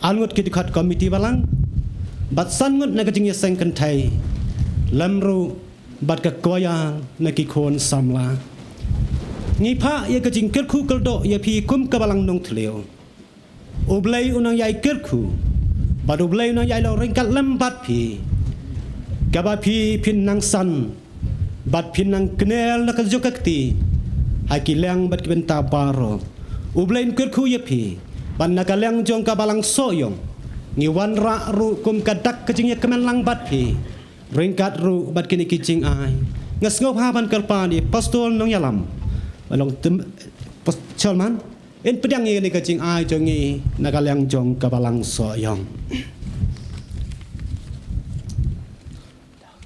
ar ngut ki dkhot komiti balang, bad san ngut na ka jingïaseng kynthei, lem ruh bad ka koya na ki khun samla. Ngi phah ïa ka jingkyrkhu kyrdoh ïa phi kum ka balang nongthliew. U Blei u nang ïai kyrkhu bad U Blei u nang ïai long ryngkat lem bad phi, kaba phi phin nang san bad phin nang kner na ka jong ka kti ha ki liang bad ki bynta baroh. U Blei un kyrkhu ïa phi bad na ka liang jong ka balang Sohiong ngi wanrah ruh kum ka dak ka jingïakmen lang bad phi ryngkat ruh bad kine ki jingai. Nga sngewbha ban kyrpad ïa i Pastor Nongïalam, ba long tem, Pas-, Chairman, in pdiang ïa kane ka jingai jong ngi na ka liang jong ka balang Sohiong.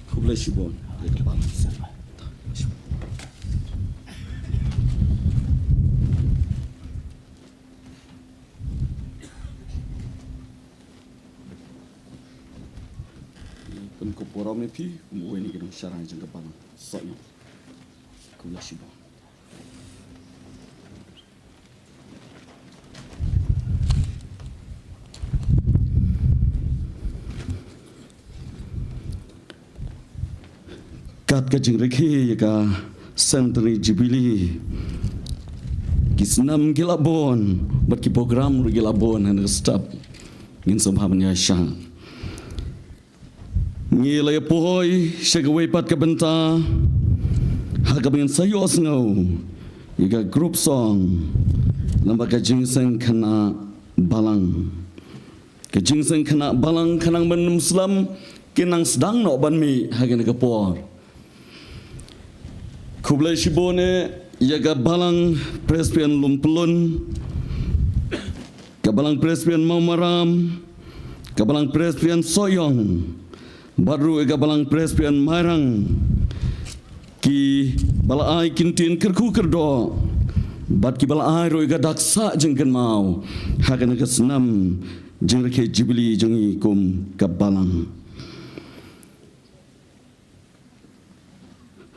Khublei shibun. Pynkup burom ïa phi kum uwei na ki nongshakri jong ka balang Sohiong. Khublei shibun. Kat ka jingrakhe ïa ka Centenary Jubilee, ki snem ki la bun bad ki program ruh ki la bun ha kane ka step. Ngin sngewbha ban ïaishah. Ngi la ïa poi sha kawei pat ka bynta ha kaba ngin sa ïohsngew ïa ka group song namar ka jingïaseng khynnah balang. Ka jingïaseng khynnah balang khnang ban ym slem kin nang sdang noh ban mih ha kane ka por. Khublei shibun ïa ka balang Presbyterian Lumpylun, ka balang Presbyterian Mawmaram, ka balang Presbyterian Sohiong, bad ruh ïa ka balang Presbyterian Mairang, kiba la ai ki ktien kyrkhu kyrdoh bad kiba la ai ruh ïa ka dak sah jingkynmaw ha kane ka snem jingrakhe Jubilee jong ngi kum ka balang.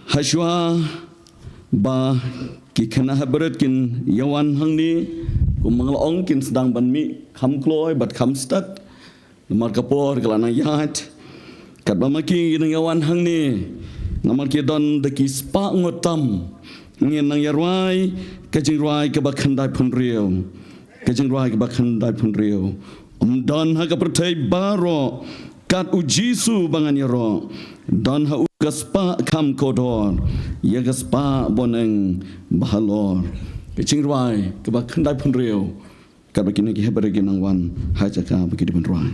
Hashwa ba ki khynnah hapdeng kin ïa wan hangne, kumba nga la ong, kin sdang ban mih kham kloi bad kham stad namar ka por ka la nang ïaid. Katba ma ki nang ïa wan hangne namar ki don da ki spah ngut tam, ngin nang ïa rwai ka jingrwai kaba khyndai phew hynriew. Ka jingrwai kaba khyndai phew hynriew. Ym don ha ka pyrthei baroh kat U Jisu ba ngan ïaroh, don ha u ka spah kham kordor, ïa ka spah bneng ba halor. Ka jingrwai kaba khyndai phew hynriew. Katba kine ki hapdeng ki nang wan ha jaka ba ki dei ban rwai.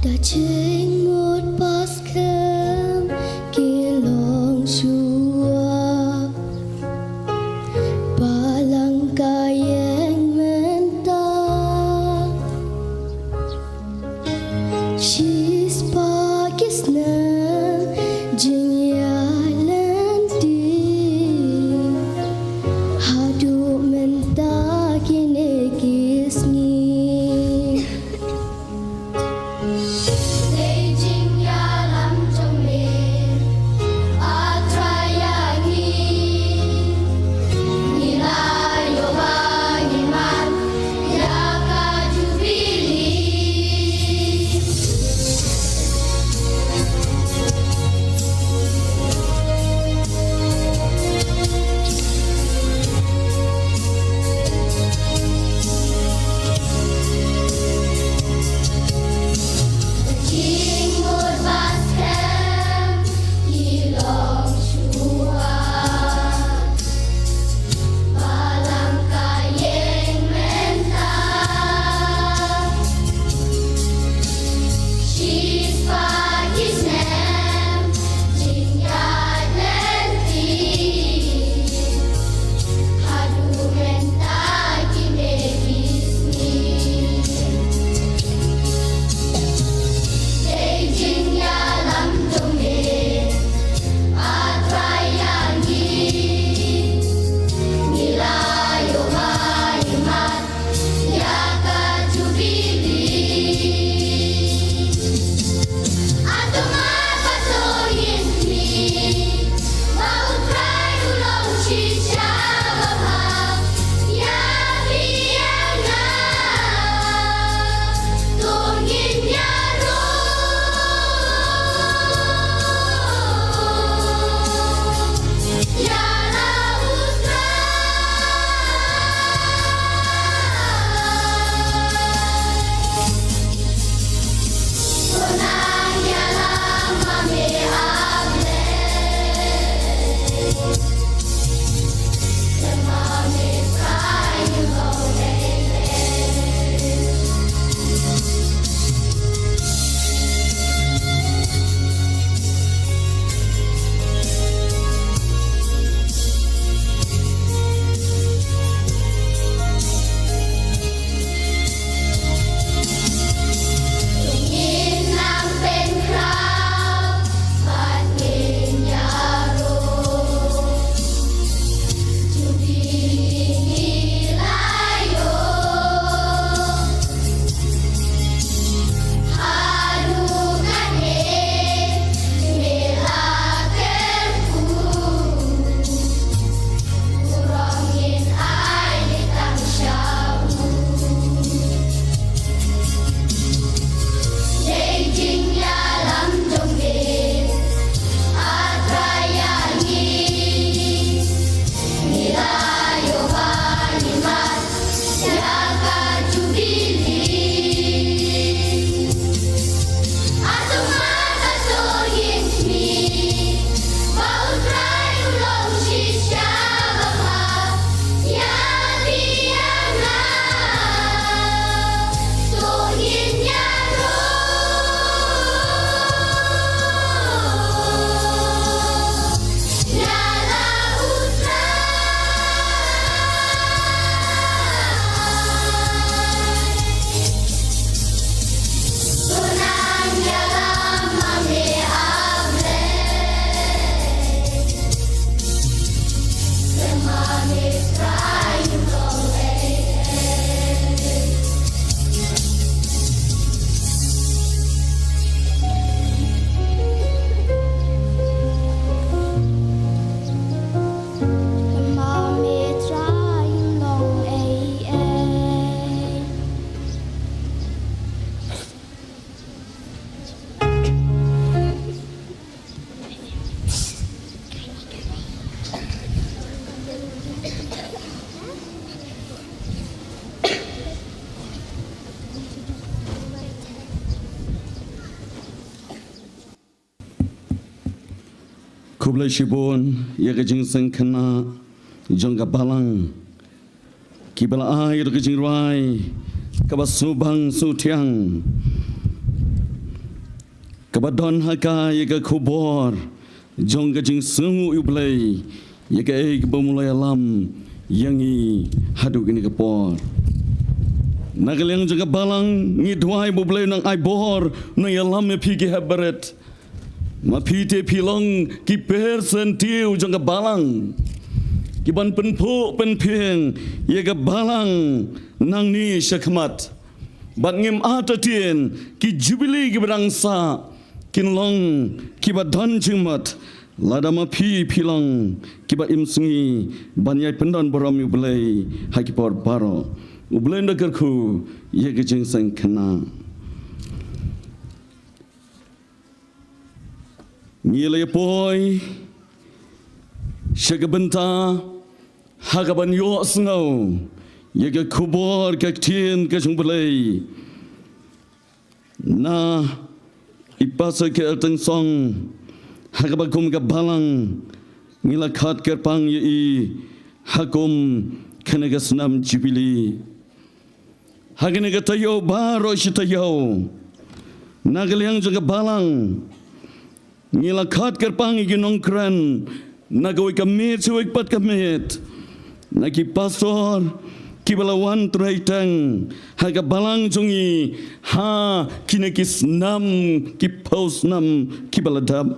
Ka jingmut ba skhem ki long shuwa, balang ka ïeng mynta. Shispah ki snem jingïaid lynti, haduh mynta kine ki sngi. Dei jingïalam jong me, A Trai ïa ngi. Ngi la ïoh ba ngi mad ïa ka Jubili. Khublei shibun ïa ka jingseng khynnah jong ka balang, kiba la ai ïa ka jingrwai kaba sngewbang sngewthiang. kaba don ha ka ïa ka khubor jong ka jingsngewnguh ïa U Blei ïa kaei kaba u la ïalam ïa ngi haduh kane ka por. Na ka liang jong ka balang ngi duwai ba U Blei u nang ai bor, u nang ïalam ïa phi ki hep barit. Ma phi te phi long ki persentiew jong ka balang, ki ban pynphuh pynphieng ïa ka balang nangne sha khmat. Bad ngim artatien ki jubili kiba dang sah kin long kiba don jingmut, lada ma phi phi long kiba im sngi ban ïai pyndon burom ïa U Blei ha ki por baroh. U Blei un da kyrkhu ïa ka jingsngewkhynnah. Ngi la ïa poi sha ka bynta ha ka ban ïohsngew ïa ka khubor ka ktien ka jong U Blei na i Pastor K L Tynsong, ha kaba kum ka balang ngi la khot kyrpang ïa i ha kum kane ka snam jubili. Ha kane ka taïew baroh shi taïew, na ka liang jong ka balang ngi la khot kyrpang ïa ki nongkren na kawei ka miet sha kawei pat ka miet, na ki pastor kiba la wan trei teng ha ka balang jong ngi ha kine ki snam, ki phew snam kiba la dep.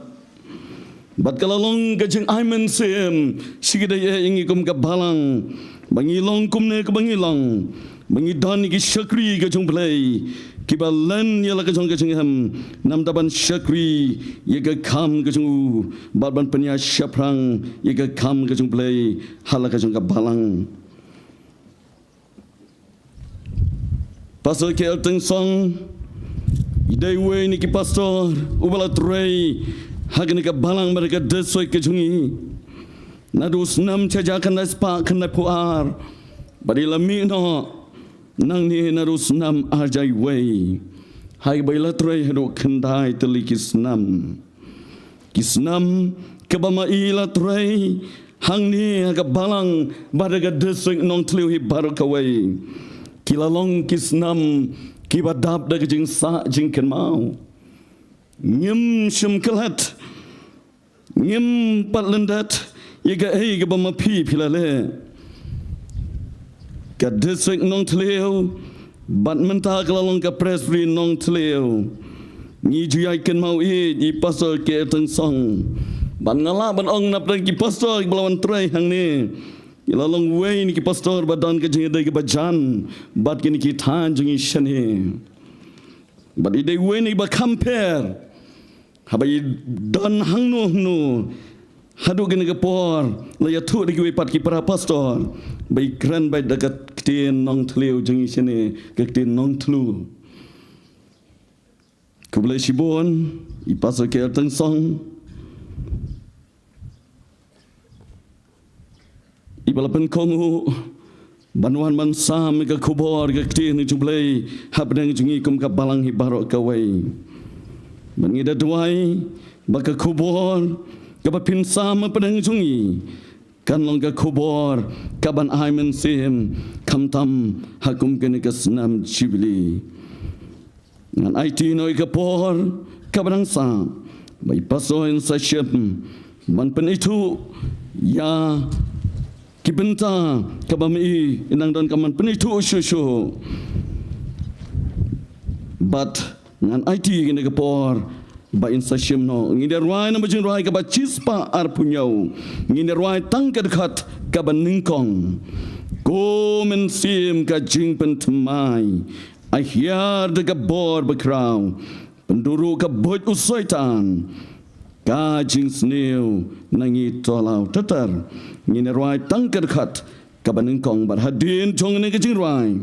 Bad ka la long ka jingai mynsiem shi kdei ïa ngi kum ka balang ba ngi long kumne kaba ngi long, ba ngi don ïa ki shakri ka jong U Blei kiba len ïa la ka jong ka jingim, namar ban shakri ïa ka kam ka jong u bad ban pynïaid shaphrang ïa ka kam ka jong U Blei ha la ka jong ka balang. Pastor K L Tynsong i dei uwei na ki pastor uba la trei ha kane ka balang bad ka district ka jong ngi naduh u snem shi hajar khyndai spah khyndai phew ar bad i la mih noh nangne naduh u snem ar hajar wei, ha kaba i la trei haduh khyndai tylli ki snem. Ki snam kaba ma i la trei hangne ha ka balang bad ha ka district Nongthliew hi baroh kawei, ki la long ki snam kiba dap da ka jingsah jingkynmaw. Ngim shym klet, ngim pat lyndet ïa kaei kaba ma phi phi la leh. Ka district Nongthliew bad mynta ka la long ka Presbytery Nongthliew. Ngi ju ïai kynmaw ïa i Pastor K L Tynsong. Bad nga lah ban ong na pdeng ki pastor kiba la wan trei hangne, i la long uwei na ki pastor ba don ka jingïadei kaba jan bad kine ki thaiñ jong ngi shane. Bad i dei uwei na kiba kham pher haba i don hangno hangno. Haduh kane ka por la ïathuh da kiwei pat ki para pastor ba i kren beit da ka ktien Nongthliew jong ngi shane, ka ktien Nongthliew. Khublei shibun i Pastor K L Tynsong. Iba la pynkohnguh ban wan ban sam ïa ka khubor ka ktien jong U Blei hapdeng jong ngi kum ka balang hi baroh kawei. Bad ngi da duwai ba ka khubor kaba phin sam hapdeng jong ngi kan long ka khubor kaban ai mynsiem khamtam ha kum kane ka snam Jubili. Ngan aiti noh ïa ka por kaba dang sah ba i Pastor in sa shim ban pynithuh ïa ki bynta kaba ma i i nang donkam ban pynithuh shuh shuh. Bad ngan aiti ïa kane ka por ba in sa shim noh. Ngin ïa rwai na ka jingrwai kaba shispah arphew hynñiew. Ngin ïa rwai tang ka dkhot kaba nyngkong. Ko Mynsiem ka jingpynthymmai, ai hiar da ka bor bakhraw, pynduh ruh ka buit u Soitan, ka jingsniew na ngi to law tatar. Ngin ïa rwai tang ka dkhot kaba nyngkong bad hadien jong kane ka jingrwai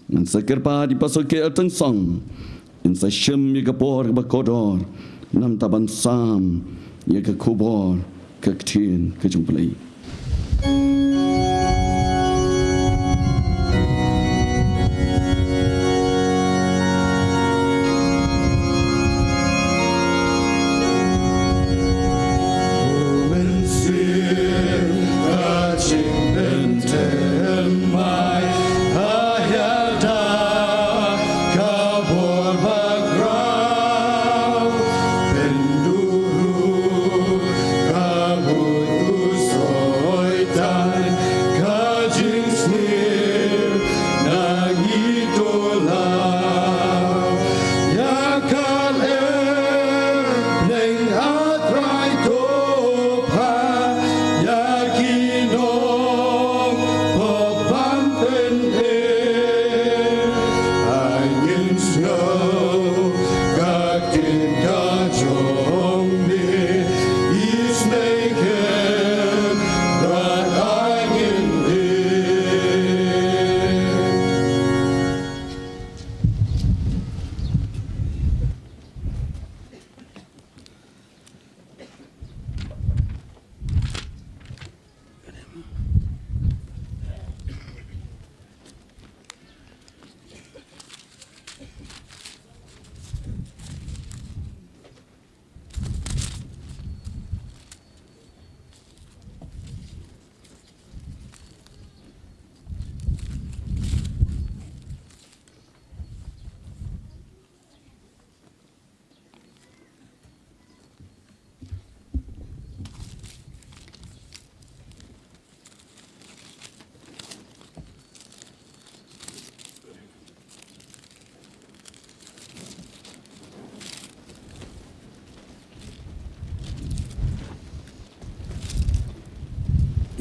ngan sa kyrpad ïa i Pastor K L Tynsong in sa shim ïa ka por kaba kordor namar ban sam ïa ka khubor ka ktien ka jong U Blei.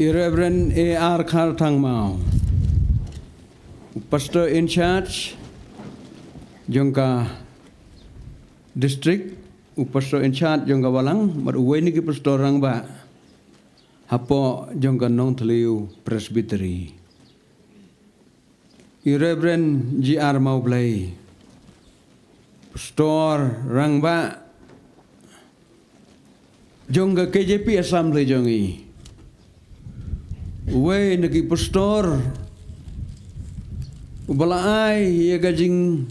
I Reverend A R Kharthangmau, u Pastor in charge jong ka district, u Pastor in charge jong ka balang, bad uwei na ki Pastor rangbah hapoh jong ka Nongthliew Presbytery. I Reverend G R Mawblei, Pastor rangbah jong ka K J P Assembly jong i. Uwei na ki Pastor uba la ai ïa ka jingïalam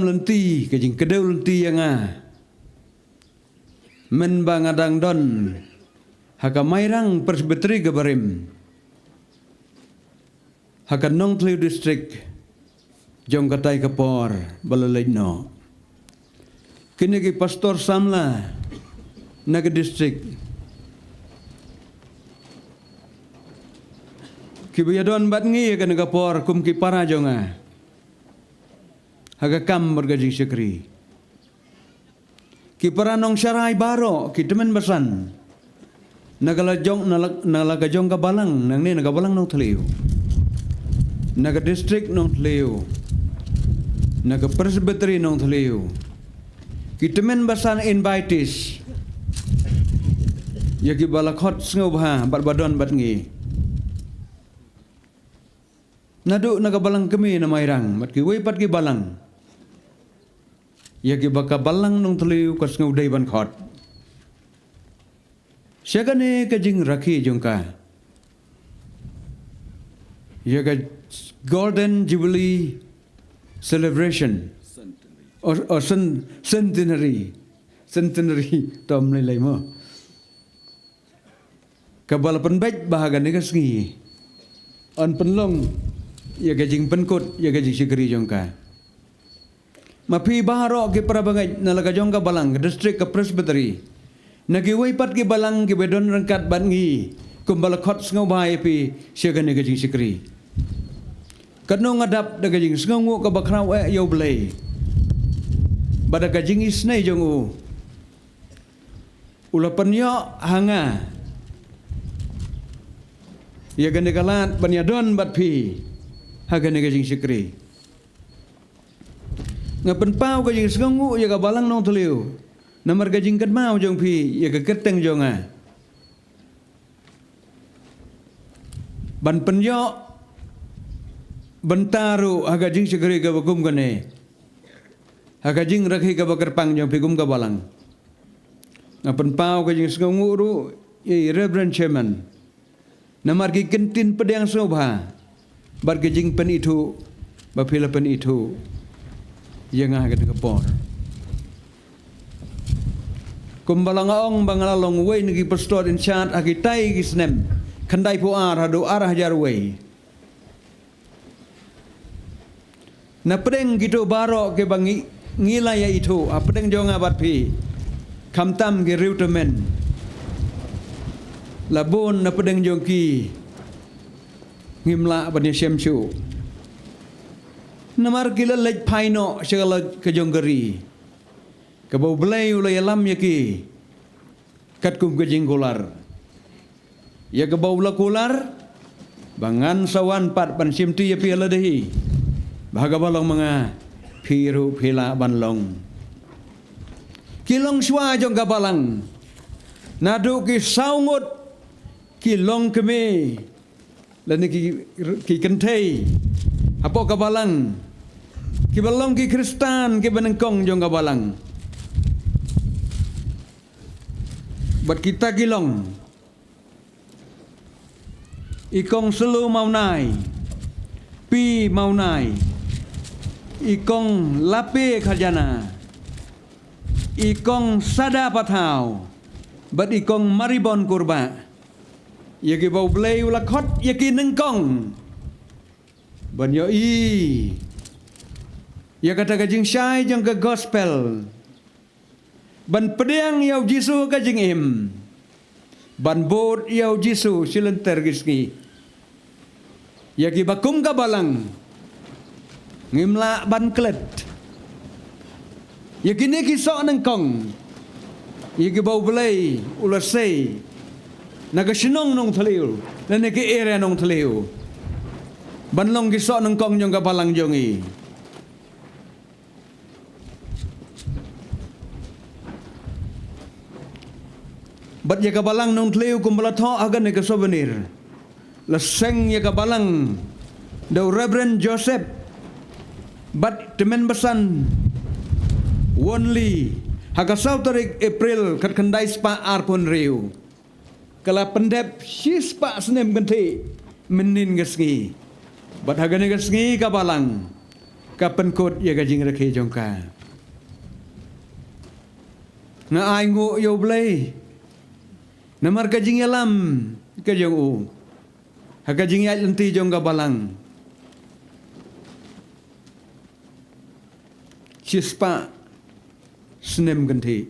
lynti, ka jingkdew lynti ïa nga mynba nga dang don ha ka Mairang Presbytery ka barim, ha ka Nongthliew District jong katai ka por ba la leit noh. Kine ki Pastor samla na ka district kiba ïadon bad ngi ha kane ka por kum ki para jong nga ha ka kam bad ka jingshakri. Ki para nongsharai baroh, ki tymmen basan na ka la jong, na la, na la ka jong ka balang, nangne na ka balang Nongthliew, na ka district Nongthliew, na ka Presbytery Nongthliew, ki tymmen basan invitees, ïa kiba la khot sngewbha bad ba don bad ngi naduh na ka balang kmie na Mairang bad kiwei pat ki balang, ïa kiba ka balang Nongthliew ka sngewdei ban khot sha kane ka jingrakhe jong ka, ïa ka Golden Jubilee Celebration, o, o cen-, Centenary, Centenary, to ym lei lei mo, kaba la pynbeit ba ha kane ka sngi yn pynlong ïa ka jingpynkut ïa ka jingshakri jong ka. Ma phi baroh ki para bangeit na la ka jong ka balang, ka district, ka Presbytery, na kiwei pat ki balang kiba don ryngkat bad ngi kumba la khot sngewbha ïa phi sha kane ka jingshakri, katno nga dap da ka jingsngewnguh kaba khraw eh ïa U Blei ba da ka jingisynei jong u, u la pynïoh ha nga ïa kane ka lad ban ïadon bad phi ha kane ka jingshakri. Nga pynpaw ka jingsngewnguh ïa ka balang Nongthliew namar ka jingkynmaw jong phi ïa ka kyrteng jong nga ban pynïoh bynta ruh ha ka jingshakri kaba kum kane, ha ka jingrakhe kaba kyrpang jong phi kum ka balang. Nga pynpaw ka jingsngewnguh ruh ïa i Reverend Chairman namar ki kyntien pdiang sngewbha bad ka jingpynithuh ba phi la pynithuh ïa nga ha kane ka por. Kumba la nga ong ba nga la long uwei na ki Pastor in charge ha kitai ki snem khyndaiphew ar haduh ar hajar wei. Na pdeng kito baroh kiba ngi, ngi la ïa ithuh hapdeng jong nga bad phi, khamtam ki riewtymmen, la bun na pdeng jong ki ngim lah ban ïashem shuh namar ki la leit phai noh sha ka leit ka jong ka ri kaba U Blei u la ïalam ïa ki katkum ka jingkular. Ïa kaba u la kular ba ngan sa wan pat ban shimti ïa phi ha lade hi, ba ha kaba long ma nga phi ruh phi lah ban long. Ki longshuwa jong ka balang naduh ki saw ngut ki longkmie lane ki, ki kynthei hapoh ka balang kiba long ki Khristan kiba nyngkong jong ka balang. Bad kita ki long i Kong Sulu Mawnai, Pi Mawnai, i Kong Lape Khajana, i Kong Sada Pathaw bad i Kong Maribon Kurbah. Ïa kiba U Blei u la khot ïa ki nyngkong ban ïohi ïa kata ka jingshai jong ka gospel, ban pdiang ïa U Jisu ka jingim, ban bud ïa U Jisu shi lynter ki sngi. Ïa kiba kum ka balang ngim lah ban klet. Ïa kine ki soh nyngkong ïa kiba U Blei u la sei na ka shnong Nongthliew, na ne ki area Nongthliew, ban long ki soh nyngkong jong ka balang jong i. Bad ïa ka balang Nongthliew kumba la thoh ha kane ka souvenir, la seng ïa ka balang da u Reverend Joseph bad Tymmen Basan Wonley ha ka saw tarik April khatkhyndai spah arphew hynriew. Ka la pyndep shispah snem kynthih mynnin ka sngi. Bad ha kane ka sngi ka balang ka pynkut ïa ka jingrakhe jong ka. Nga ai nguh ïa u Blei namar ka jingïalam ka jong u ha ka jingïaid lynti jong ka balang. Shispah snem kynthih.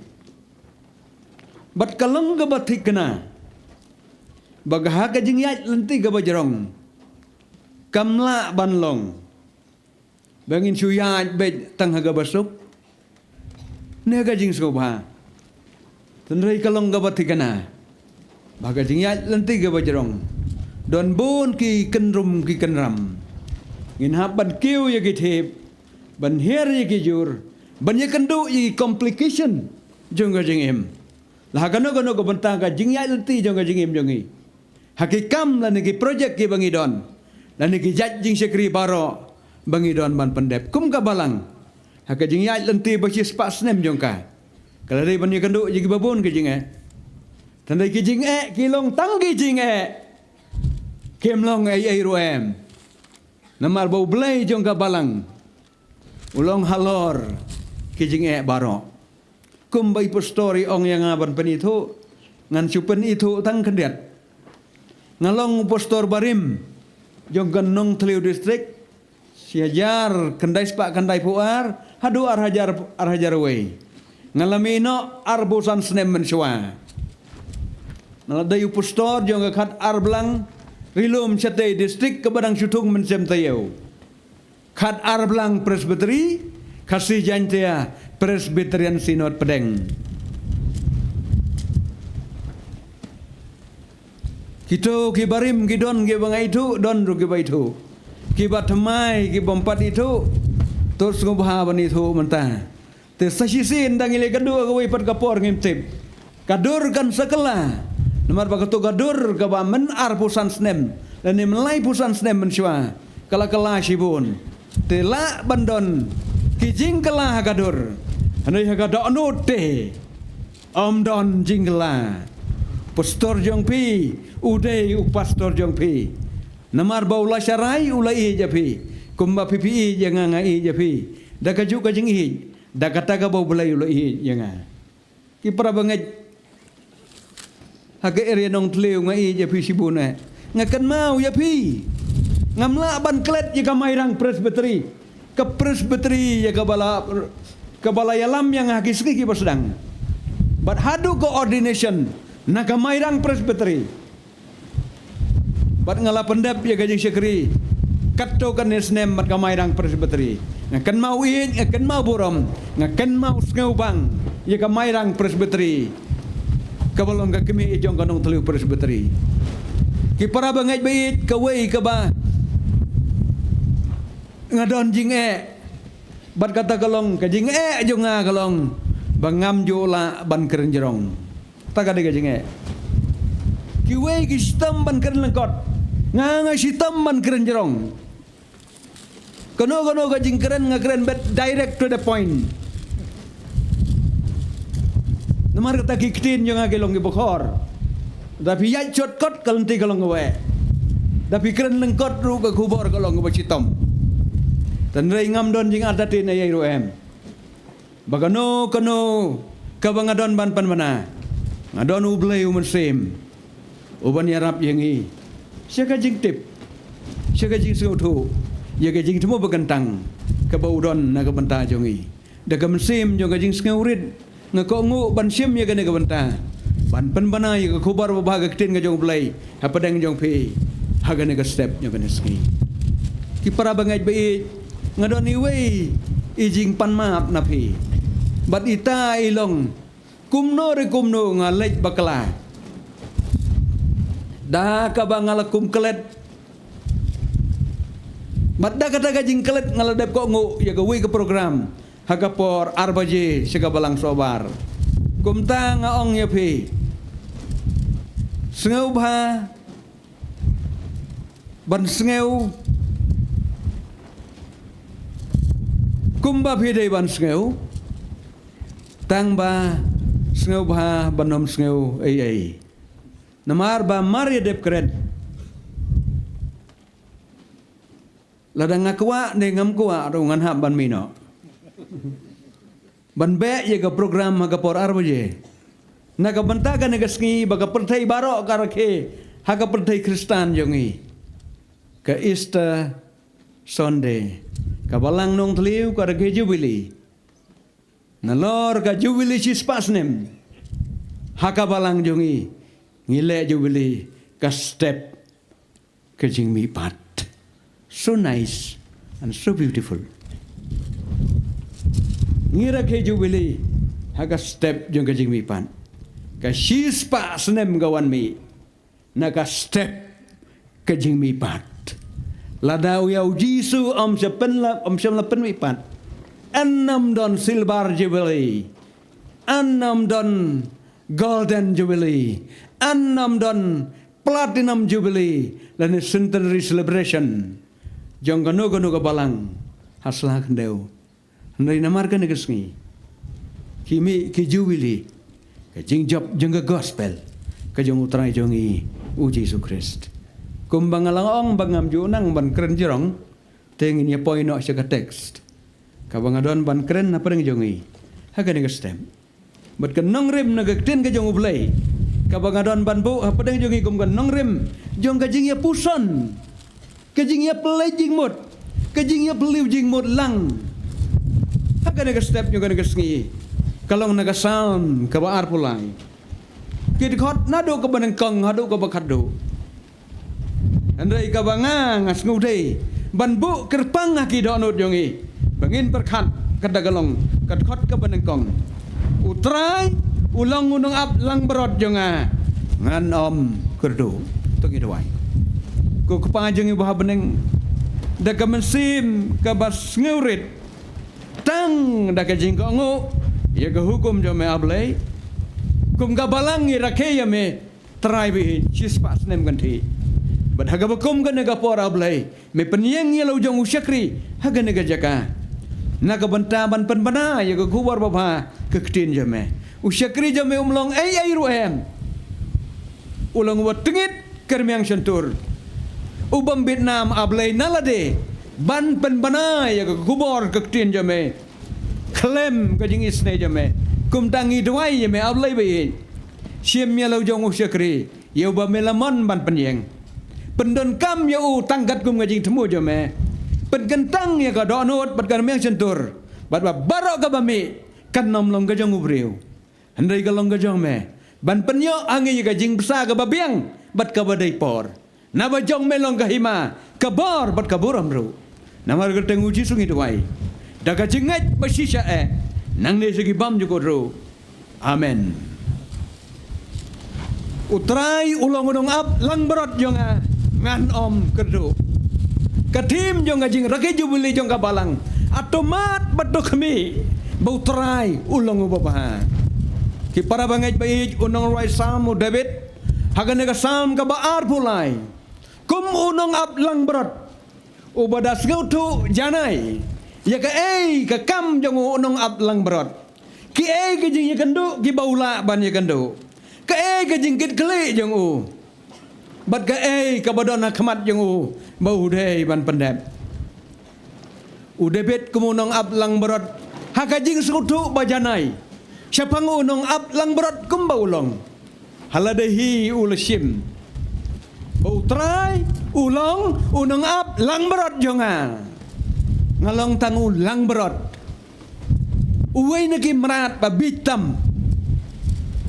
Bad ka long kaba thikna ba ka ha ka jingïaid lynti kaba jrong kam lah ban long ba ngin shu ïaid beit tang ha kaba suk ne ka jingsngewbha. Tynrai ka long kaba thikna ba ka jingïaid lynti kaba jrong don bun ki kynrum ki kynram. Ngin hap ban kiew ïa ki thep, ban hiar ïa ki jur, ban ïakynduh ïa ki complication jong ka jingim. La ha kano kano ka bynta ka jingïaid lynti jong ka jingim jong ngi, ha ki kam lane ki project kiba ngi don, lane ki jait jingshakri baroh ba ngi don ban pyndep kum ka balang ha ka jingïaid lynti ba shispah snem jong ka. Ka la dei ban ïakynduh ïa kiba bun ki jingeh. Tang dei ki jingeh ki long tang ki jingeh, kim long ei ei ruh em. Namar ba u Blei jong ka balang u long halor ki jingeh baroh. Kumba i pastor i ong ïa nga ban pynithuh, ngan shu pynithuh tang khyndiat. Nga long u pastor barim jong ka Nongthliew District, shi hajar khyndai spah khyndaiphew ar haduh ar hajar, ar hajar wei. Nga la mih noh arphew san snem mynshuwa. Nga la dei u pastor jong ka khat ar blang Ri Lum Shatei District kaba dang shu thung mynshem taïew. Khat ar blang Presbytery, Khasi Jaintia Presbyterian Synod Pdeng. Kito ki barim ki don kiba nga ithuh, don ruh kiba ithuh. Kiba thymmai ki bym pat ithuh, to sngewbha ban ithuh mynta. Te sa shisien da ngi leit ka dur kawei pat ka por ngim tip. Ka dur kan sa kylla. Namar ba kato ka dur kaba myn arphew san snem lane myn laiphew san snem mynshuwa ka la kylla shibun. Te lah ban don ki jingkylla ha ka dur. Hynrei ha ka dohnud te ym don jingkylla. Pastor jong phi u dei u pastor jong phi. Namar ba u la sharai u la ïeit ïa phi. Kumba phi phi ïeit ïa nga nga ïeit ïa phi. Da kajuh ka jingïeit, da kata kaba u Blei u la ïeit ïa nga. Ki para bangeit ha ka area Nongthliew nga ïeit ïa phi shibun eh. Nga kynmaw ïa phi. Ngam lah ban klet ïa ka Mairang Presbytery. Ka Presbytery ïa kaba la, kaba la ïalam ïa nga ha ki sngi kiba sdang. Bad haduh ka ordination na ka Mairang Presbytery. Bad nga la pyndep ïa ka jingshakri katto katne snem bad ka Mairang Presbytery. Nga kynmaw ïeit, nga kynmaw burom, nga kynmaw sngewbang ïa ka Mairang Presbytery, kaba long ka kmie jong ka Nongthliew Presbytery. Ki para bangeit ba ïeit, kawei kaba nga don jingeh bad kata ka long, ka jingeh jong nga ka long ba ngam ju lah ban kren jrong. Ta ka dei ka jingeh. Kiwei ki shitom ban kren lyngkot, nga nga shitom ban kren jrong. Kano kano ka jingkren nga kren beit direct to the point. Namar kata ki ktien jong nga ki long kiba khor. Da phi ïaid shortcut ka lynti ka long kaba eh. Da phi kren lyngkot ruh ka khubor ka long kaba shitom. Tang dei ngam don jingartatien ei ei ruh em. Ba kano kano kaba nga don ban pynbna, nga don u Blei u Mynsiem uban ïarap ïa ngi sha ka jingtip, sha ka jingsngewthuh ïa ka jingthmu ba kyntang kaba u don na ka bynta jong ngi. Da ka mynsiem jong ka jingsngewrit nga kohnguh ban shim ïa kane ka bynta, ban pynbna ïa ka khubor babha, ka ktien ka jong u Blei hapdeng jong phi ha kane ka step jong kane sngi. Ki para bangeit ba ïeit, nga don iwei i jingpanmap na phi. Bad ita i long, kumno re kumno nga leit bakla. Da kaba nga la kum klet, bad da kata ka jingklet nga la dep kohnguh ïa kawei ka program ha ka por ar baje sha ka balang sohbar. Kumta nga ong ïa phi, sngewbha ban sngew kumba phi dei ban sngew, tang ba sngewbha ban ym sngew ei ei. Namar ba mar ïa dep kren, lada nga kwah ne ngam kwah ruh ngan hap ban mih noh ban beh ïa ka program ha ka por ar baje. Na ka bynta kane ka sngi ba ka pyrthei baroh ka rakhe ha ka pyrthei Khristan jong ngi, ka Easter Sunday, ka Balang Nongthliew ka rakhe Jubilee. Nalor ka Jubilee shispah snem ha ka balang jong ngi, ngi leh Jubilee ka step ka jingmihpat. So nice and so beautiful. Ngi rakhe Jubilee ha ka step jong ka jingmihpat. Ka shispah snem ka wan mih na ka step ka jingmihpat. Lada u ïa u Jisu ym shym la, ym shym la pynmihpat, yn ym don Silver Jubilee, yn ym don Golden Jubilee, yn ym don Platinum Jubilee lane Centenary Celebration jong kano kano ka balang ha sla khyndew. Hynrei namar kane ka sngi ki mih ki Jubilee, ka jingjop jong ka gospel ka jong U Trai jong ngi U Jisu Khrist. Kumba nga la ong ba ngam ju nang ban kren jrong, te ngin ïa poi noh sha ka text kaba nga don ban kren hapdeng jong ngi ha kane ka step. Bad ka nongrim na ka ktien ka jong U Blei kaba nga don ban buh hapdeng jong ngi kum ka nongrim jong ka jingïapuson, ka jingïapyllait jingmut, ka jingïapylliew jingmut lang ha kane ka step jong kane ka sngi, ka long na ka Salm kaba arphew lai, ki dkhot naduh kaba nyngkong haduh kaba khatduh. Hynrei kaba nga, nga sngewdei ban buh kyrpang ha ki dohnud jong ngi ba ngin pyrkhat. Kata ka long ka dkhot kaba nyngkong: U Trai u long u nongap langbrot jong nga, ngan ym kyrduh. To ngi duwai. Ko Kpa jong ngi ba ha bneng, da ka mynsiem kaba sngewrit, tang da ka jingkohnguh ïa ka hukum jong me, A Blei, kum ka balang ngi rakhe ïa me Trai ba ïeit, shispah snem kan thiah. Bad ha kaba kum kane ka por, A Blei, me pynïeng ïa la u jong u shakri ha kane ka jaka na ka bynta ban pynbna ïa ka khubor babha ka ktien jong me. U shakri jong me um long ei ei ruh em, u long uba tngit ka rmiang shyntur, u bym bit nam, A Blei, na lade ban pynbna ïa ka khubor ka ktien jong me khlem ka jingisynei jong me. Kumta ngi duwai ïa me, A Blei ba ïeit, shim ïa la u jong u shakri, ïa uba me la mon ban pynïeng. Pyndonkam ïa u tang katkum ka jingthmu jong me. Pynkyntang ïa ka dohnud bad ka rmiang shyntur, bad ba baroh kaba mih kan ym long ka jong u briew, hynrei ka long ka jong me, ban pynïoh ha ngi ïa ka jingbsa kaba biang bad kaba dei por. Naba jong me long ka hima, ka bor bad ka burom ruh. Namar kyrteng U Jisu ngi duwai da ka jingngeit ba shisha eh, nangne sha ki bymjukut ruh. Amen. U Trai u long u nongap langbrot jong nga, ngan ym kyrduh. Ka theme jong ka jingrakhe Jubilee jong ka balang: A to mad bad to khmih ba U Trai u long uba bha. Ki para bangeit ba ïeit, u nongrwai Salm u David, ha kane ka Salm kaba arphew lai, kum u nongap langbrot uba da sngewthuh janai ïa kaei ka kam jong u nongap langbrot, kiei ka jingïakynduh kiba u lah ban ïakynduh, kaei ka jingkitkhlieh jong u, bad kaei kaba don ha khmat jong u ba u dei ban pyndep. U David kum u nongap langbrot, ha ka jingsngewthuh ba janai shaphang u nongap langbrot kumba u long, ha lade hi u la shim ba U Trai u long u nongap langbrot jong nga. Nga long tang u langbrot, uwei na ki mrad ba bieit tam,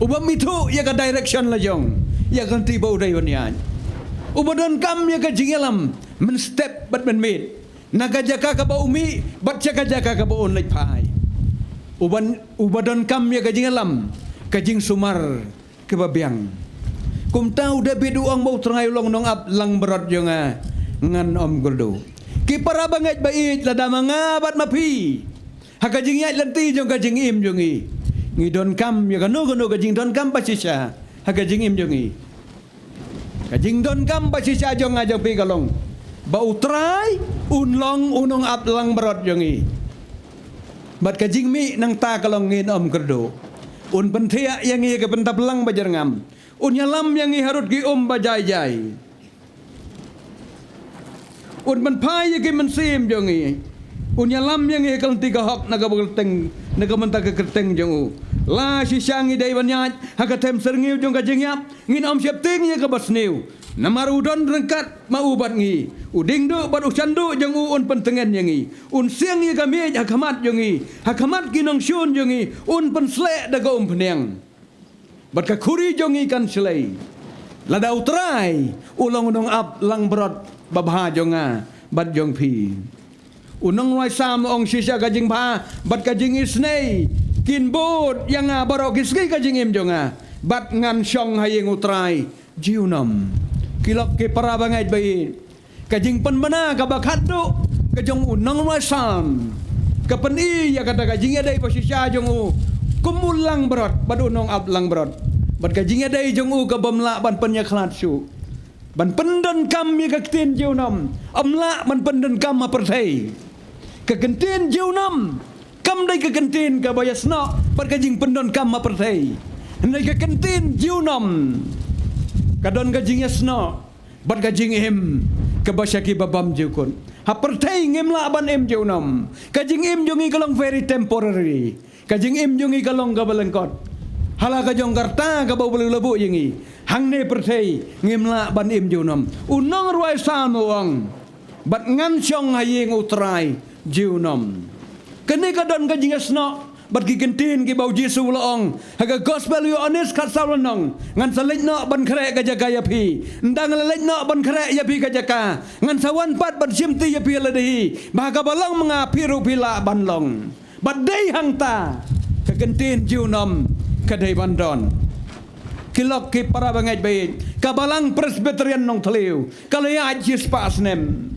uba ym ithuh ïa ka direction la jong, ïa ka lynti ba u dei ban ïaid, uba donkam ïa ka jingïalam mynstep bad mynmiet, na ka jaka kaba u mih bad sha ka jaka kaba un leit phai. Uban, uba donkam ïa ka jingïalam, ka jingsumar kaba biang. Kumta u David u ong ba U Trai u long u nongap langbrot jong nga, ngan ym kyrduh. Ki para bangeit ba ïeit, lada ma nga bad ma phi, ha ka jingïaid lynti jong ka jingim jong ngi, ngi donkam ïa kano kano ka jingdonkam ba shisha ha ka jingim jong ngi. Ka jingdonkam ba shisha jong nga jong phi ka long ba U Trai un long u nongap langbrot jong ngi. Bad ka jingmih nangta ka long ngin ym kyrduh. Un pynthiah ïa ngi ïa ka bynta blang ba jyrngam. Un ïalam ïa ngi harud ki um ba jai jai. Un pynphai ïa ki mynsiem jong ngi. Un ïalam ïa ngi ha ka lynti ka hok na ka bynta kyrteng, na ka bynta ka kyrteng jong u. La shisha ngi dei ban ïaid ha ka them syrngiew jong ka jingïap, ngin ym sheptieng ïa kaba sniew. Namar u don ryngkat ma u bad ngi. U diengduh bad u shanduh jong u un pyntngen ïa ngi. Un siang ïa ka miej ha khmat jong ngi. Ha khmat ki nongshun jong ngi un pynsleh da ka umphniang. Bad ka khuri jong ngi kan shlei. Lada U Trai u long u nongap langbrot babha jong nga bad jong phi. U nongrwai Salm u ong shisha ka jingbha bad ka jingisynei kin bud ïa nga baroh ki sngi ka jingim jong nga, bad ngan shong ha ïing U Trai junom. Ki lok ki para bangeit ba ïeit, ka jingpynbna kaba khatduh ka jong u nongrwai Salm ka pyni ïa kata ka jingïadei ba shisha jong u kum u langbrot bad u nongap langbrot, bad ka jingïadei jong u ka bym lah ban pynïakhlad shuh. Ban pyndonkam ïa ka ktien junom, ym lah ban pyndonkam ha pyrthei. Ka ktien junom kam dei ka ktien kaba ïasnoh bad ka jingpyndonkam ha pyrthei. Hynrei ka ktien junom ka don ka jingïasnoh bad ka jingim kaba sha ki babam jukut. Ha pyrthei ngim lah ban im junom. Ka jingim jong ngi ka long very temporary. Ka jingim jong ngi ka long kaba lyngkot. Hala ka jong ka rta kaba U Blei u la buh ïa ngi hangne pyrthei, ngim lah ban im junom. U nongrwai Salm u ong, bad ngan shong ha ïing U Trai junom. Kane ka don ka jingïasnoh bad ki ktien kiba U Jisu u la ong ha ka Gospel u Ïoannis khatsaw lynnong, ngan sa leit noh ban khreh ka jaka ïa phi. Ynda nga la leit noh ban khreh ïa phi ka jaka, ngan sa wan pat ban shimti ïa phi ha lade hi, ba ha kaba long ma nga phi ruh phi lah ban long. Bad dei hangta ka ktien junom ka dei ban don. Ki lok ki para bangeit ba ïeit, ka Balang Presbyterian Nongthliew ka la ïaid shispah snem.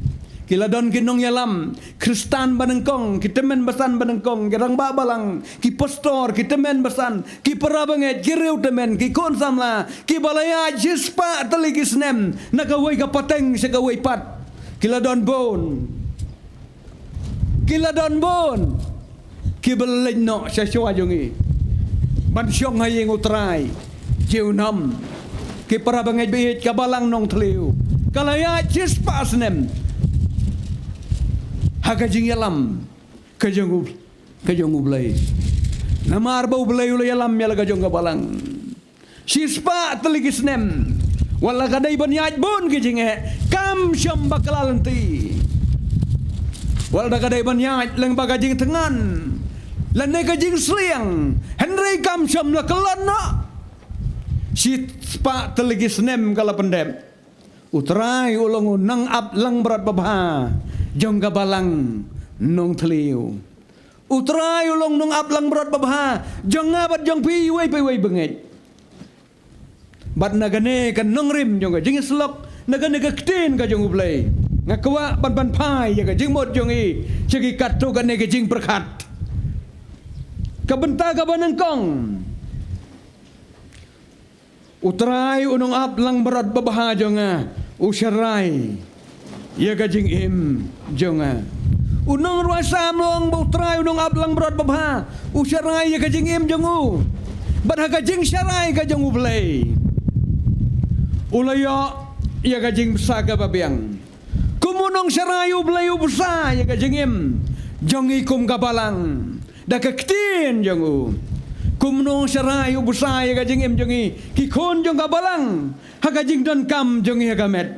Ki la don ki nongïalam Khristan ba nyngkong, ki tymmen basan ba nyngkong, ki rangbah balang, ki pastor, ki tymmen basan, ki para bangeit, ki riew tymmen, ki khun samla, kiba la ïaid shispah tylli ki snem na kawei ka pateng sha kawei pat. Ki la don bun. Ki la don bun kiba la leit noh sha shuwa jong ngi ban shong ha ïing U Trai junom. Ki para bangeit ba ïeit, ka Balang Nongthliew ka la ïaid shispah snem ha ka jingïalam ka jong U, ka jong U Blei. Namar ba U Blei u la ïalam ïa la ka jong ka balang. Shispah tylli ki snem. Wat la ka dei ban ïaid bun ki jingeh, kam shym bakla lynti. Wat la ka dei ban ïaid lyngba ka jingthngan lane ka jingsliang, hynrei kam shym la kyllon noh. Shispah tylli ki snem ka la pyndep. U Trai u long u nongap langbrot babha jong ka Balang Nongthliew. U Trai u long nongap langbrot babha jong nga bad jong phi iwei pa iwei ba ngeit. Bad na kane ka nongrim jong ka jingïasyllok, na kane ka ktien ka jong U Blei, nga kwah ban pynphai ïa ka jingmut jong ngi sha ki katto katne ka jingpyrkhat. Ka bynta kaba nyngkong, U Trai u nongap langbrot babha jong nga u sharai ïa ka jingim jong nga. U nongrwai Salm u ong ba U Trai u nongap langbrot babha u sharai ïa ka jingim jong u. Bad ha ka jingsharai ka jong U Blei, u la ïoh ïa ka jingbsa kaba biang. Kum u nongsharai U Blei u bsa ïa ka jingim jong ngi kum ka balang da ka ktien jong u. Kum u nongsharai u bsa ïa ka jingim jong ngi, ki khun jong ka balang, ha ka jingdonkam jong ngi ha ka met,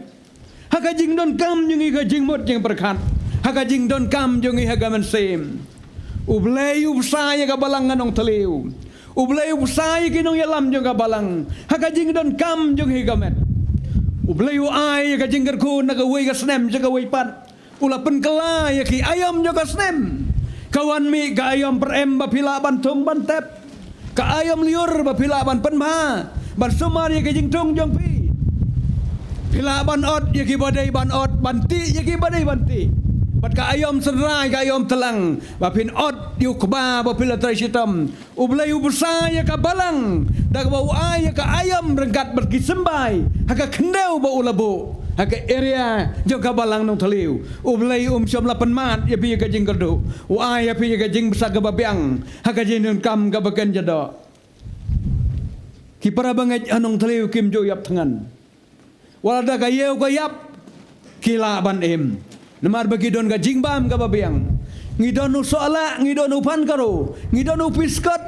ha ka jingdonkam jong ngi ka jingmut jingpyrkhat, ha ka jingdonkam jong ngi ha ka mynsiem. U Blei u bsa ïa ka Balang Nongthliew. U Blei u bsa ïa ki nongïalam jong ka balang ha ka jingdonkam jong ngi ha ka met. U Blei u ai ïa ka jingkyrkhu na kawei ka snem sha kawei pat. U la pynkylla ïa ki aïom jong ka snem. Ka wan mih ka aïom pyrem ba phi lah ban thung ban tep, ka aïom lyiur ba phi lah ban pynbha ban sumar ïa ka jingthung jong phi, Phi lah ban ot ïa kiba dei ban ot, ban tih ïa kiba dei ban tih. Bad ka aïom synrai, ka aïom tlang, ba phin ot ïa u kba ba phi la trei shitom. U Blei u bsa ïa ka balang da kaba u ai ïa ka aïom ryngkat bad ki symbai ha ka khyndew ba u la buh ha ka area jong ka balang Nongthliew. U Blei um shym la pynmad ïa phi ïa ka jingkyrduh. U ai ïa phi ïa ka jingbsa kaba biang ha ka jingdonkam kaba kynja doh. Ki para bangeit ha Nongthliew kim ju ïap thngan. Wat la da ka ïew ka ïap ki lah ban im. Namar ba ki don ka jingbam kaba biang. Ngi don u sohlah, ngi don u phankaro, ngi don u piskot,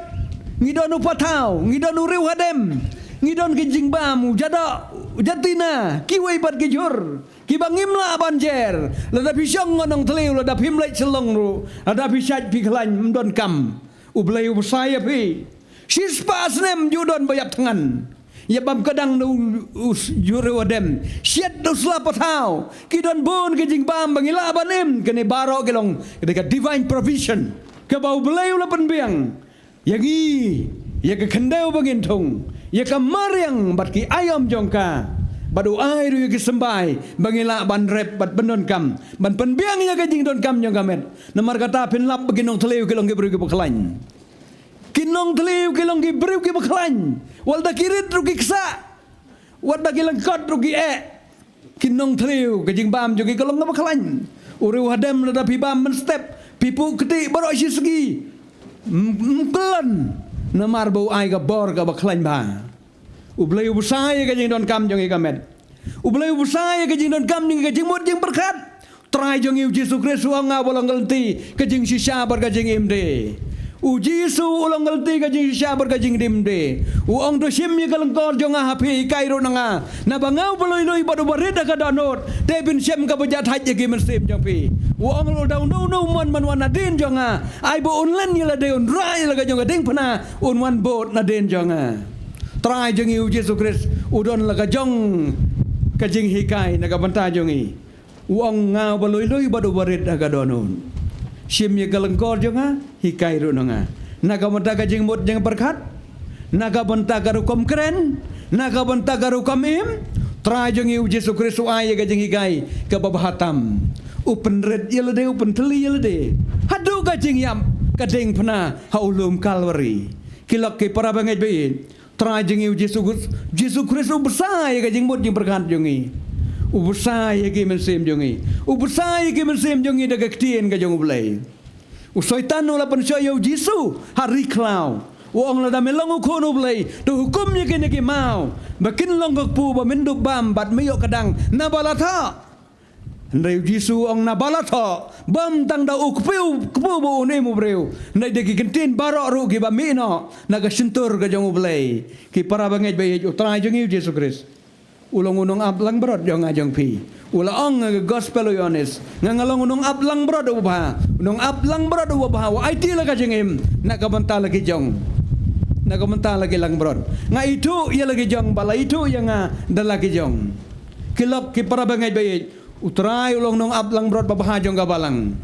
ngi don u pathaw, ngi don u riewhadem, ngi don ki jingbam, u jadoh, u jatina, kiwei pat ki jhur kiba ngim lah ban jer. Lada phi shong ha Nongthliew, lada phim leit Shillong ruh, lada phi shait phi khlaiñ, ym donkam. U Blei u bsa ïa phi. Shispah snem ju don ba ïap thngan. Ïa bam ka dang na u, u, u riewhadem. Shiat u sla pathaw. Ki don bun ki jingbam ba ngi lah ban im. Kane baroh ki long ka divine provision kaba U Blei u la pynbiang ïa ngi, ïa ka khyndew ba ngin thung, ïa ka mariang bad ki aïom jong ka. Bad u ai ruh ïa ki symbai ba ngi lah ban rep bad pyndonkam, ban pynbiang ïa ka jingdonkam jong ka met. Namar kata phin lap ba ki Nongthliew ki long ki briew kiba khlaiñ. Ki Nongthliew ki long ki briew kiba khlaiñ. Wat la da ki rit ruh ki ksah. Wat la da ki lyngkot ruh ki eh. Ki Nongthliew ka jingbam jong ki ka long kaba khlaiñ. U riewhadem lada phi bam mynstep, phi puh kti baroh shi sngi. Ym, ym kyllon. Namar ba u ai ka bor kaba khlaiñ bha. U Blei u bsa ïa ka jingdonkam jong ngi ka met. U Blei u bsa ïa ka jingdonkam jong ngi, ka jingmut jingpyrkhat. Trai jong ngi U Jisu Khrist u ong, nga uba long ka lynti ka jingshisha bad ka jingim de. U Jisu u long ka lynti ka jingshisha bad ka jingim de. U ong, to shim ïa ka lyngkor jong nga ha phi, hikai ruh na nga. Naba nga uba lui lui bad uba rit ha ka dohnud. Te phin shem kaba jahthait ïa ki mynsiem jong phi. U ong ruh, lada uno uno um wan ban wan nadien jong nga, ai ba un len ïa lade, un rah ïa la ka jong ka diengphna, un wan bud nadien jong nga. Trai jong ngi U Jisu Khrist u don la ka jong ka jinghikai na ka bynta jong ngi. U ong, nga uba lui lui bad uba rit ha ka dohnud. Shim ïa ka lyngkor jong nga, hikai ruh na nga. Na ka bynta ka jingmut jingpyrkhat, na ka bynta ka rukom kren, na ka bynta ka rukom im, Trai jong ngi U Jisu Khrist u ai ïa ka jinghikai kaba bha tam. U pynrit ïa lade, u pyntylli ïa lade haduh ka jingïap ka diengphna ha u lum Kalbari. Ki lok ki para bangeit ba ïeit, Trai jong ngi U Jisu Khrist, Jisu Khrist u bsa ïa ka jingmut jingpyrkhat jong ngi. U bsa ïa ki mynsiem jong ngi. U bsa ïa ki mynsiem jong ngi da ka ktien ka jong U Blei. U Soitan u la pynshoh ïa U Jisu ha ri khlaw. U ong, lada me long u Khun U Blei, to hukum ïa kine ki maw ba kin long ka kpu ba men dup bam bad me ïoh ka dang naba la thoh. Hynrei U Jisu u ong, naba la thoh bym tang da u kpu, kpu ba un im u briew, hynrei da ki kyntien baroh ruh kiba mih noh na ka shyntur ka jong U Blei. Ki para bangeit ba ïeit, U Trai jong ngi U Jisu Khrist u long u nongap langbrot jong nga jong phi. U la ong ha ka gospel u Ïoannis, nga nga long u nongap langbrot uba bha, u nongap langbrot uba bha, u aiti la ka jingim na ka bynta la ki jong, na ka bynta la ki langbrot. Nga ithuh ïa la ki jong, ba la ithuh ïa nga da la ki jong. Ki lok ki para bangeit ba ïeit, U Trai u long nongap langbrot babha jong ka balang.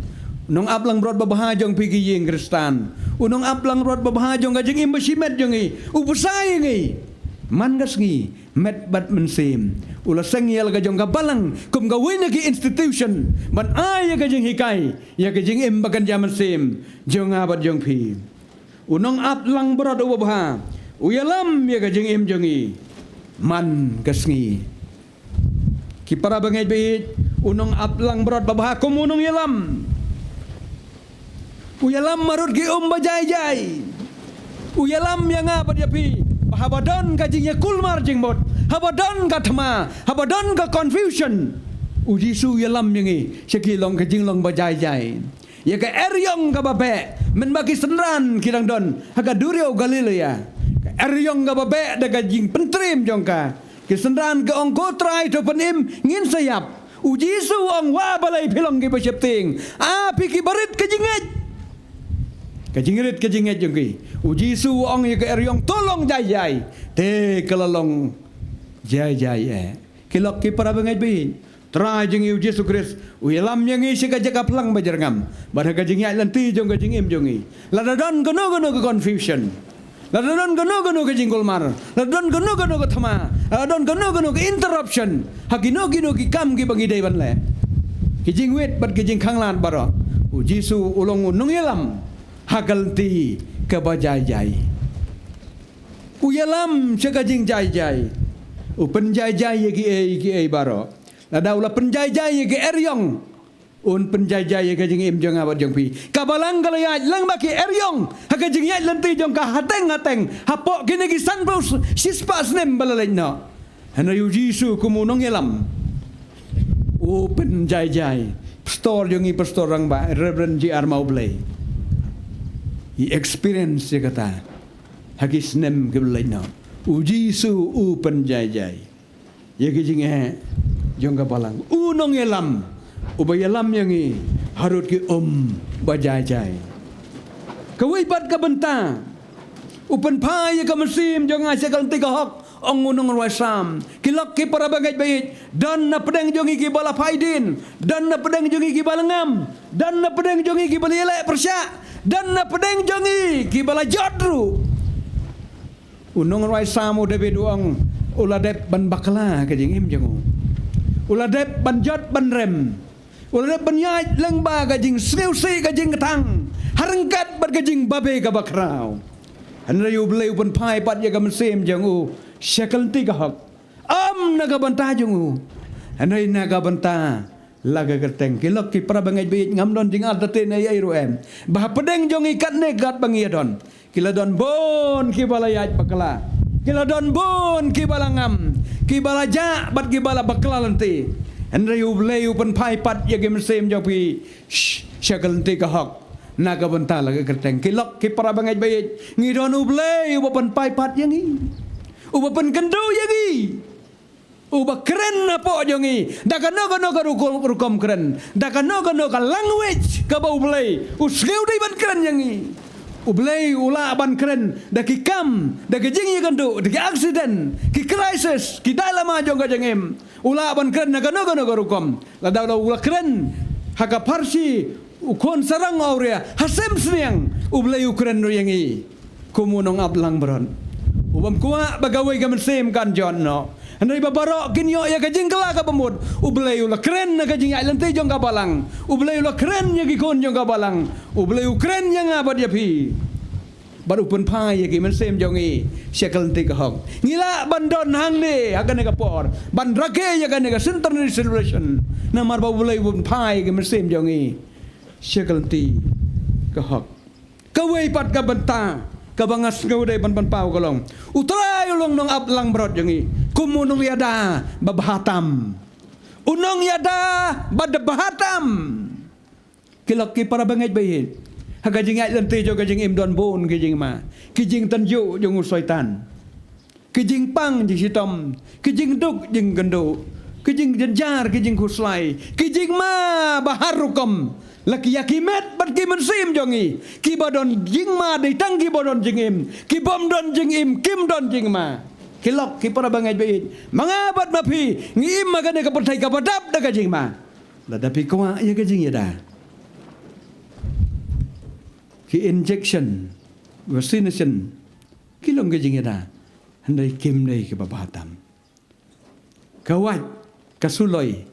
Nongap langbrot babha jong phi ki ïing Khristan. U nongap langbrot babha jong ka jingim ba shimet jong ngi. U bsa ïa ngi man ka sngi, met bad mynsiem. U la seng ïa la ka jong ka balang kum kawei na ki institution ban ai ïa ka jinghikai, ïa ka jingim ba kynja mynsiem jong nga bad jong phi. U nongap langbrot uba bha u ïalam ïa ka jingim jong ngi man ka sngi. Ki para bangeit ba ïeit, u nongap langbrot babha kum u nongïalam. U ïalam marut ki um ba jai jai. U ïalam ïa nga bad ïa phi ba haba don ka jingïakulmar jingmut, haba don ka thma, haba don ka confusion, U Jisu u ïalam ïa ngi sha ki long, ka jinglong ba jai jai. Ïa ka eriong kaba beh, mynba ki synran ki dang don ha ka duriaw Galilea. Ka eriong kaba beh da ka jingpyntriem jong ka. Ki synran ki ong, ko Trai, to pynim, ngin sa ïap. U Jisu u ong, wah balei phi long kiba sheptieng, a phi kiba rit ka jingngeit. Ka jingrit ka jingngeit jong ki. U Jisu u ong ïa ka eriong, to long jai jai. Te ka la long jai jai eh. Ki lok ki para bangeit ba ïeit, Trai jong ngi U Jisu Khrist u ïalam ïa ngi sha ka jaka phlang ba jyrngam. Bad ha ka jingïaid lynti jong ka jingim jong ngi, lada don kano kano ka confusion, lada don kano kano ka jingkulmar, lada don kano kano ka thma, Lada don kano kano ka interruption ha kino kino ki kam kiba ngi dei ban leh, ki jingwit bad ki jingkhanglad baroh, U Jisu u long u nongïalam ha ka lynti kaba jai jai. U ïalam sha ka jingjai jai. U pynjai jai ïa kiei kiei baroh. Lada u la pynjai jai ïa ki eriong, un pynjai jai ïa ka jingim jong nga bad jong phi. Ka Balang ka la ïaid lang bad ki eriong ha ka jingïaid lynti jong ka hateng hateng, hapoh kine ki sanphew shispah snem ba la leit noh. Hynrei U Jisu kum u nongïalam, u pynjai jai. Pastor jong ngi, Pastor Rangbah, Reverend J R Mawblei, i experience ïa kata ha ki snem kiba la leit noh. U Jisu u pynjai jai ïa ki jingeh jong ka Balang. U nongïalam uba ïalam ïa ngi harud ki um ba jai jai. Kawei pat ka bynta, u pynphai ïa ka mynsiem jong nga sha ka lynti ka hok, ong u nongrwai Salm. Ki lok ki para bangeit ba ïeit, don na pdeng jong ngi kiba la phai dien, don na pdeng jong ngi kiba la ngam, don na pdeng jong ngi kiba la ïaleh pyrshah, don na pdeng jong ngi kiba la jot ruh. U nongrwai Salm u David u ong, u la dep ban bakla ka jingim jong u. U la dep ban jot ban rem. U la dep ban ïaid lyngba ka jingsngewsih, ka jingkthang, ha ryngkat bad ka jingbabe kaba khraw. Hynrei U Blei u pynphai pat ïa ka mynsiem jong u sha ka lynti ka hok. Ym na ka bynta jong u, hynrei na ka bynta la ka kyrteng. Ki lok ki para bangeit ba ïeit, ngam don jingartatien ei ei ruh em, ba hapdeng jong ngi katne katba ngi ïadon, ki la don bun kiba la ïaid bakla, ki la don bun kiba la ngam, kiba la jah bad kiba la bakla lynti. Hynrei U Blei u pynphai pat ïa ki mynsiem jong phi, sh-, sha ka lynti ka hok, na ka bynta la ka kyrteng. Ki lok ki para bangeit ba ïeit, ngi don U Blei uba pynphai pat ïa ngi, uba pynkynduh ïa ngi, uba kren hapoh jong ngi da kano kano ka rukom, rukom kren, da kano kano ka language kaba U Blei u sngew dei ban kren ïa ngi. U Blei u lah ban kren da ki kam, da ki jingïakynduh, da ki accident, ki crisis, ki dilemma jong ka jingim. U lah ban kren da kano kano ka rukom. Lada u la kren ha ka pharshi u khun sarong awria ha sem sniang, U Blei u kren ruh ïa ngi kum u nongap langbrot. U bym kwah ba kawei ka mynsiem kan jot noh, hynrei ba baroh kin ïoh ïa ka jingkylla kaba mut. U Blei u la kren ha ka jingïaid lynti jong ka Balang. U Blei u la kren ïa ki khun jong ka Balang. U Blei u kren ïa nga bad ïa phi. Bad u pynphai ïa ki mynsiem jong ngi sha ka lynti ka hok. Ngi lah ban don hangne ha kane ka por ban rakhe ïa kane ka centenary celebration, namar ba U Blei u pynphai ïa ki mynsiem jong ngi sha ka lynti ka hok. Kawei pat ka bynta kaba nga sngew dei ban pynpaw ka long, U Trai u long nongap langbrot jong ngi kum u nongïada ba bha tam. U nongïada ba bha tam. Ki lok ki para bangeit ba ïeit, ha ka jingïaid lynti jong ka jingim don bun ki jingma, ki jingtynjuh jong u Soitan, ki jingpang jingshitom, ki jingduk jingkynduh, ki jingjynjar, ki jingkhuslai, ki jingma ba har rukom. La ki ïa ki met bad ki mynsiem jong ngi, kiba don jingma dei tang kiba don jingim, ki bym don jingim kim don jingma. Ki lok ki para bangeit ba ïeit, ma nga bad ma phi ngi im ha kane ka pyrthei kaba dap da ka jingma. Lada phi kwah ïa ka jingïada, ki injection, vaccination, ki long ka jingïada, hynrei kim dei kiba bha tam. Ka wait, ka suloi,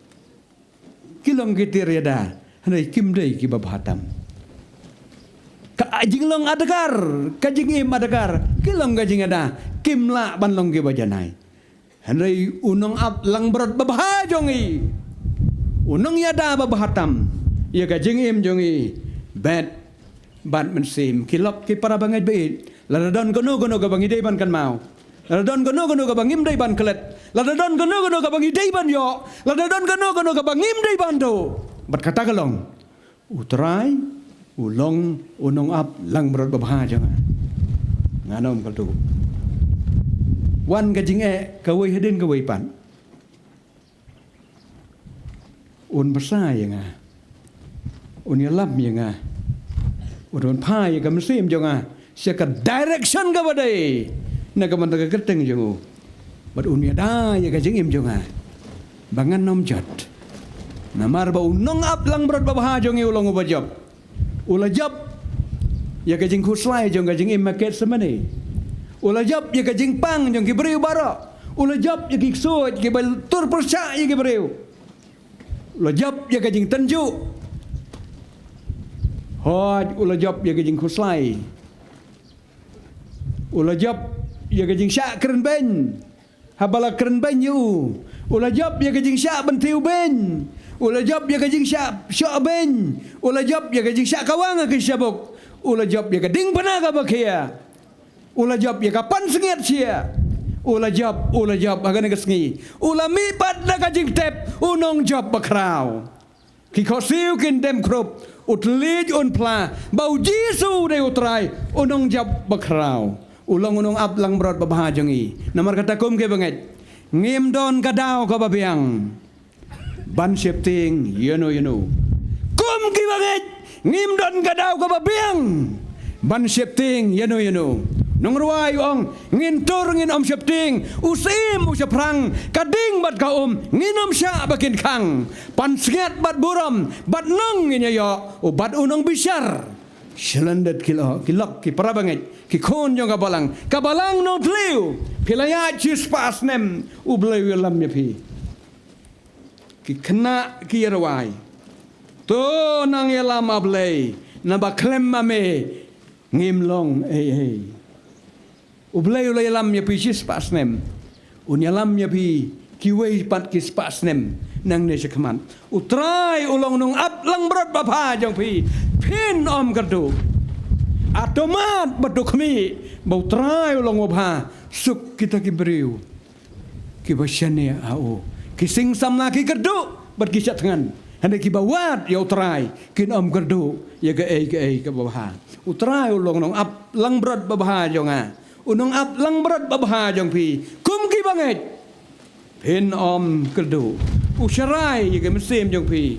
ki long ki tiar ïada, hynrei kim dei kiba bha tam. Ka jinglong adkar, ka jingim adkar, ki long ka jingïada, kim lah ban long kiba janai. Hynrei u nongap langbrot ba bha jong ngi, u nongïada ba bha tam ïa ka jingim jong ngi, bet bad mynsiem. Ki lok ki para bangeit ba ïeit, lada don kano kano kaba ngi dei ban kynmaw, lada don kano kano kaba ngim dei ban klet, lada don kano kano kaba ngi dei ban ïoh, lada don kano kano kaba ngim dei ban duh, bad kata ka long, U Trai u long u nongap langbrot ba bha jong nga. Ngan ym kyntu. Wan ka jingeh kawei hadien kawei pat. Un bsa ïa nga. Un ïalam ïa nga. Un pynphai ïa ka mynsiem jong nga sha ka direction kaba dei, na ka bynta ka kyrteng jong u. Bad un ïada ïa ka jingim jong nga ba ngan ym jot. Namar ba u nongap langbrot ba bha jong ngi u long uba jop. U la jop ïa ka jingkhuslai jong ka jingim ha Gethsemane. U la jop ïa ka jingpang jong ki briew baroh. U la jop ïa ki ksuid kiba tur pyrshah ïa ki briew. U la jop ïa ka jingtynjuh. Hooid, u la jop ïa ka jingkhuslai. U la jop ïa ka jingshah kren beiñ. Haba la kren beiñ ïa u, u la jop ïa ka jingshah bynthiew beiñ. U la jop ïa ka jingshah shoh beiñ. U la jop ïa ka jingshah kawang ha ki shabuk. U la jop ïa ka diengphna kaba khia. U la jop ïa ka pansngiat shia. U la jop, u la jop ha kane ka sngi. U la mihpat da ka jingtep, u nongjop bakhraw. Ki khohsiew kin dem khrup, u thylliej un phla ba U Jisu u dei U Trai, u nongjop bakhraw. U long u nongap langbrot babha jong ngi. Namar kata kum ki bangeit, ngim don ka daw kaba biang ban sheptieng ïano ïano. Kum ki bangeit, ngim don ka daw kaba biang ban sheptieng ïano ïano. Nongrwai u ong, ngin tur ngin ym sheptieng, u syiem u shaphrang, ka ding bad ka um ngin ym shah ba kin khang. Pansngiat bad burom bad nong ngin ïa ïoh, u bad u nongbishar. Shalyndet ki lok, ki lok, ki para bangeit, ki khun jong ka balang. Ka balang Nongthliew, phi la ïaid shispah snem, U Blei u ïalam ïa phi. Ki khynnah ki ïarwai. To nang ïalam, A Blei, naba khlem ma me ngim long ei ei. U Blei u la ïalam ïa phi shispah snem. Un ïalam ïa phi kiwei pat ki spah snem nangne shakhmat. U Trai u long u nongap langbrot babha jong phi. Phin ym kyrduh. Ato mad ba to khmih ba U Trai u long uba bha. Suk kita ki briew kiba shaniah ha u. Ki sing samla ki kyrduh bad ki shah thngan. Hynrei kiba wad ïa U Trai kin ym kyrduh ïa kaei kaei kaba bha. U Trai u long u nongap langbrot babha jong nga. U nongap langbrot babha jong phi. Kum ki bangeit, phin ym kyrduh. U sharai ïa ki mynsiem jong phi.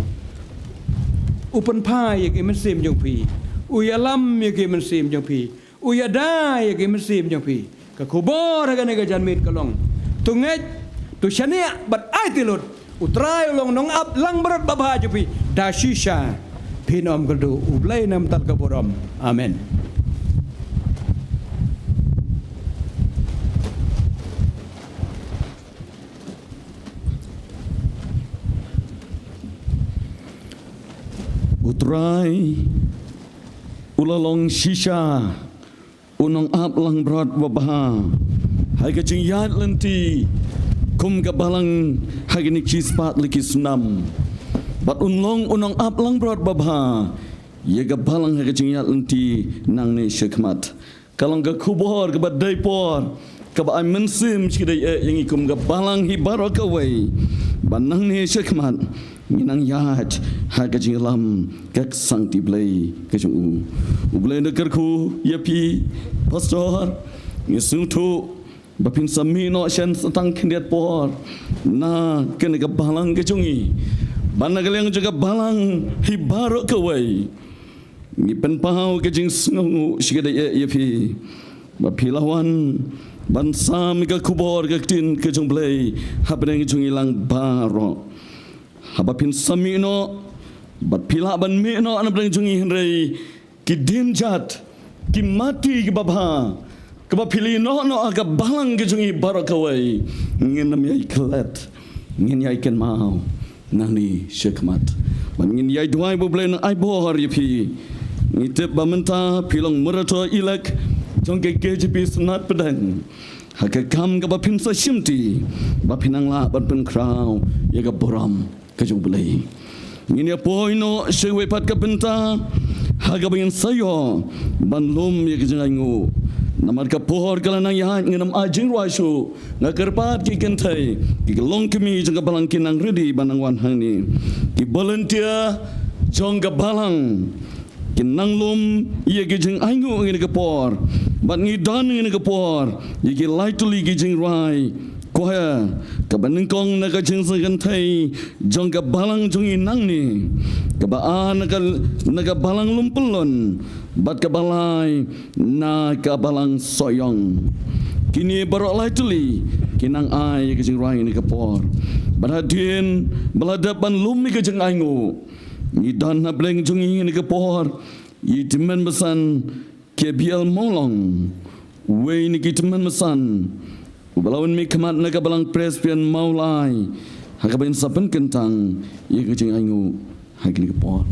U pynphai ïa ki mynsiem jong phi. U ïalam ïa ki mynsiem jong phi. U ïada ïa ki mynsiem jong phi. Ka khubor ha kane ka janmiet ka long, to ngeit, to shaniah bad aiti lut. U Trai u long u nongap langbrot babha jong phi da shisha. Phin ym kyrduh. U Blei un ïarap ïa ka burom. Amen. U Trai u la long shisha u nongap langbrot babha ha ka jingïaid lynti kum ka balang ha kine ki spah tylli ki snem. Bad un long u nongap langbrot babha ïa ka balang ha ka jingïaid lynti nangne shakhmat. Ka long ka khubor kaba dei por, kaba ai mynsiem shi dei eh ïa ngi kum ka balang hi baroh kawei. Ba nangne shakhmat ngin nang ïaid ha ka jingïalam ka ksangti Blei ka jong u. U Blei un kyrkhu ïa phi, Pastor. Ngi sngewthuh ba phin sa mih noh shen sa tang khyndiat por na kane ka balang ka jong ngi. Ba na ka liang jong ka balang hi baroh kawei, ngi pynpaw ka jingsngewnguh shi dei eh ïa phi ba phi la wan ban sam ïa ka khubor ka ktien ka jong Blei hapdeng jong ngi lang baroh. Haba phin sa mih noh bad phi lah ban mih noh na pdeng jong ngi, hynrei ki dienjat, ki mati kiba bha, kaba phi la ïehnoh noh ha ka balang ka jong ngi baroh kawei, ngin ym ïai klet, ngin ïai kynmaw nangne shakhmat. Bad ngin ïai duwai ba U Blei un ai bor ïa phi. Ngi tip ba mynta phi long Moderator Elect jong ka K J P Synod Pdeng. Ha ka kam kaba phin sa shimti ba phin nang lah ban pynkhraw ïa ka burom ka jong U Blei. Ngin ïa poi noh sha kawei pat ka bynta ha kaba ngin sa ïoh ban lum ïa ka jingainguh. Namar ka por ka la nang ïaid, ngin ym ai jingrwai shuh. Nga kyrpad ki kynthei, ki longkmie jong ka balang kin nang ready ban nang wan hangne. Ki volunteer jong ka balang kin nang lum ïa ki jingainguh ha kane ka por. Bad ngi don ha kane ka por ïa ki lai tylli ki jingrwai choir, kaba nyngkong na ka jingsngewkynthei jong ka balang jong ngi nangne, kaba ar na ka, na ka balang Lumpyllun, bad kaba lai na ka balang Sohiong. Kine baroh lai tylli ki nang ai ïa ka jingrwai ha kane ka por. Bad hadien ba la dep ban lum ïa ka jingainguh, ngi don hapdeng jong ngi ha kane ka por ïa i tymmen basan K B L Mawlong, uwei na ki tymmen basan Uba la wan mihkhmat na ka Balang Presbyterian Mawlai, ha kaba yn sa pynkyntang ïa ka jingainguh ha kane ka por.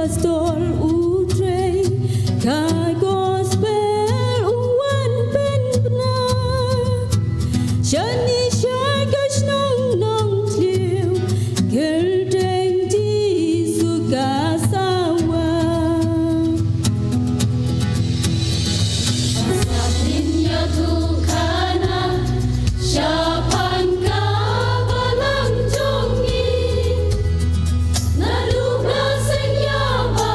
Pastor u trei ka gospel u wan pynbna. Shane sha ka shnong Nongthliew, kyrteng Jisu ka sawa. Sa pynïathuhkhana shaphang ka balang jong ngi. Naduh ba seng ïa ba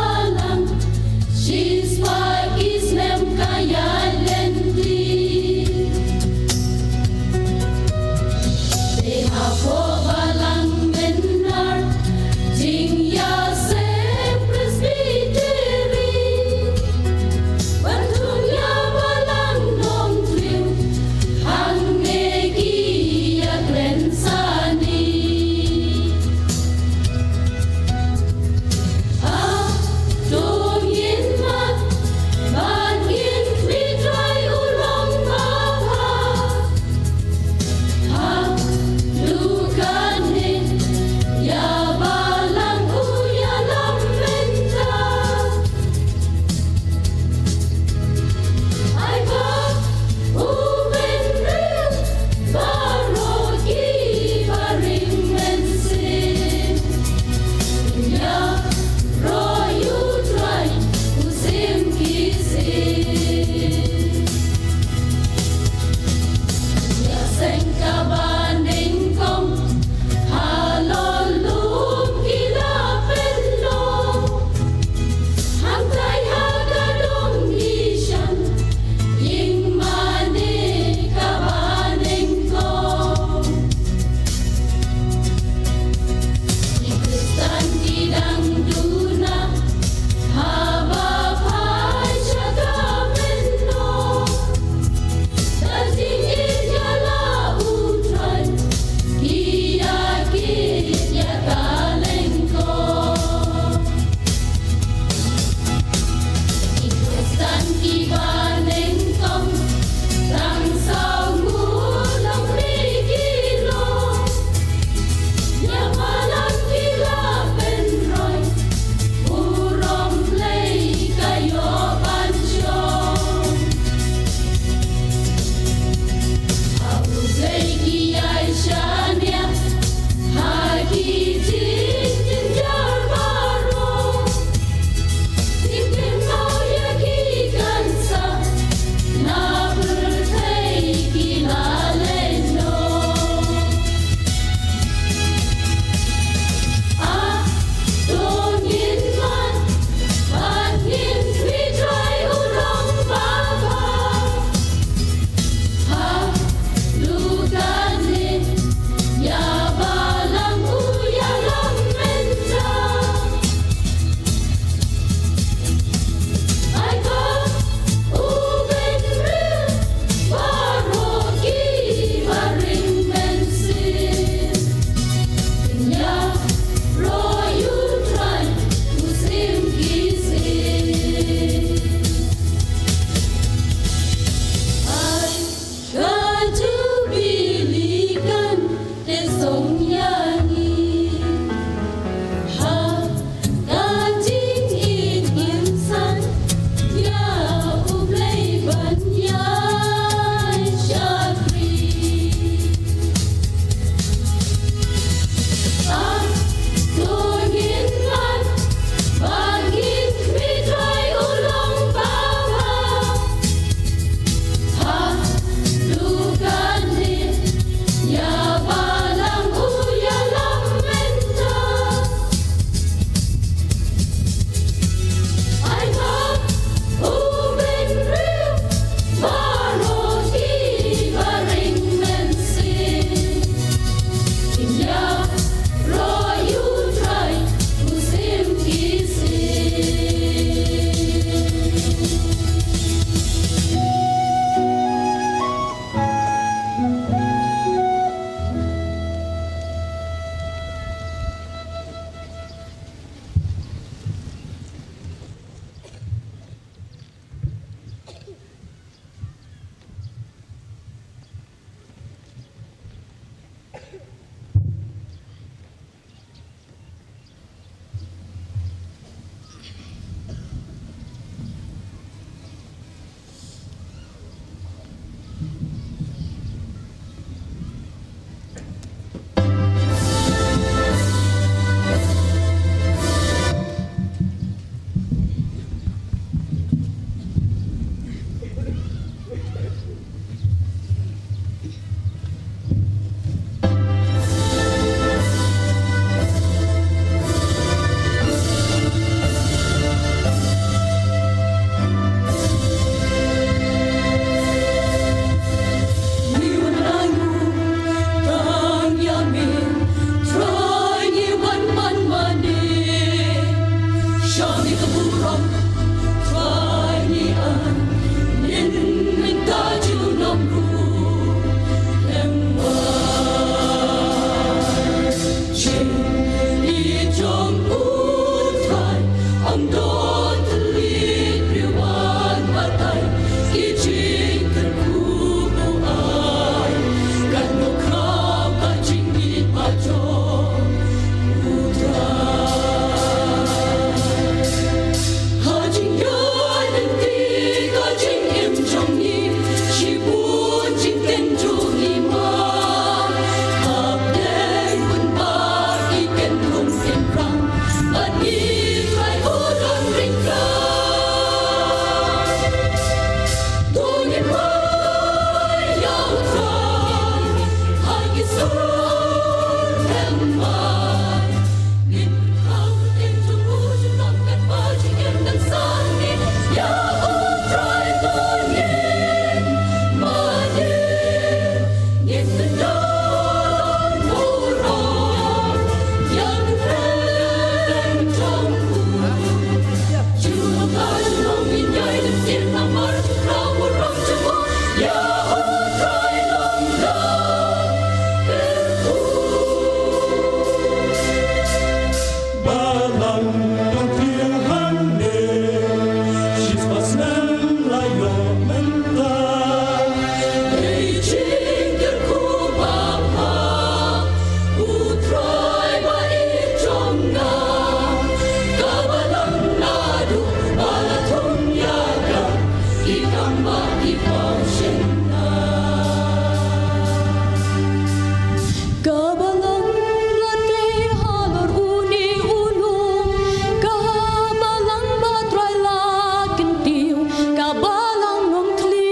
Ka balang ba tei halor une u lum, ka balang ba Trai la kyntiew, ka balang Nongthliew.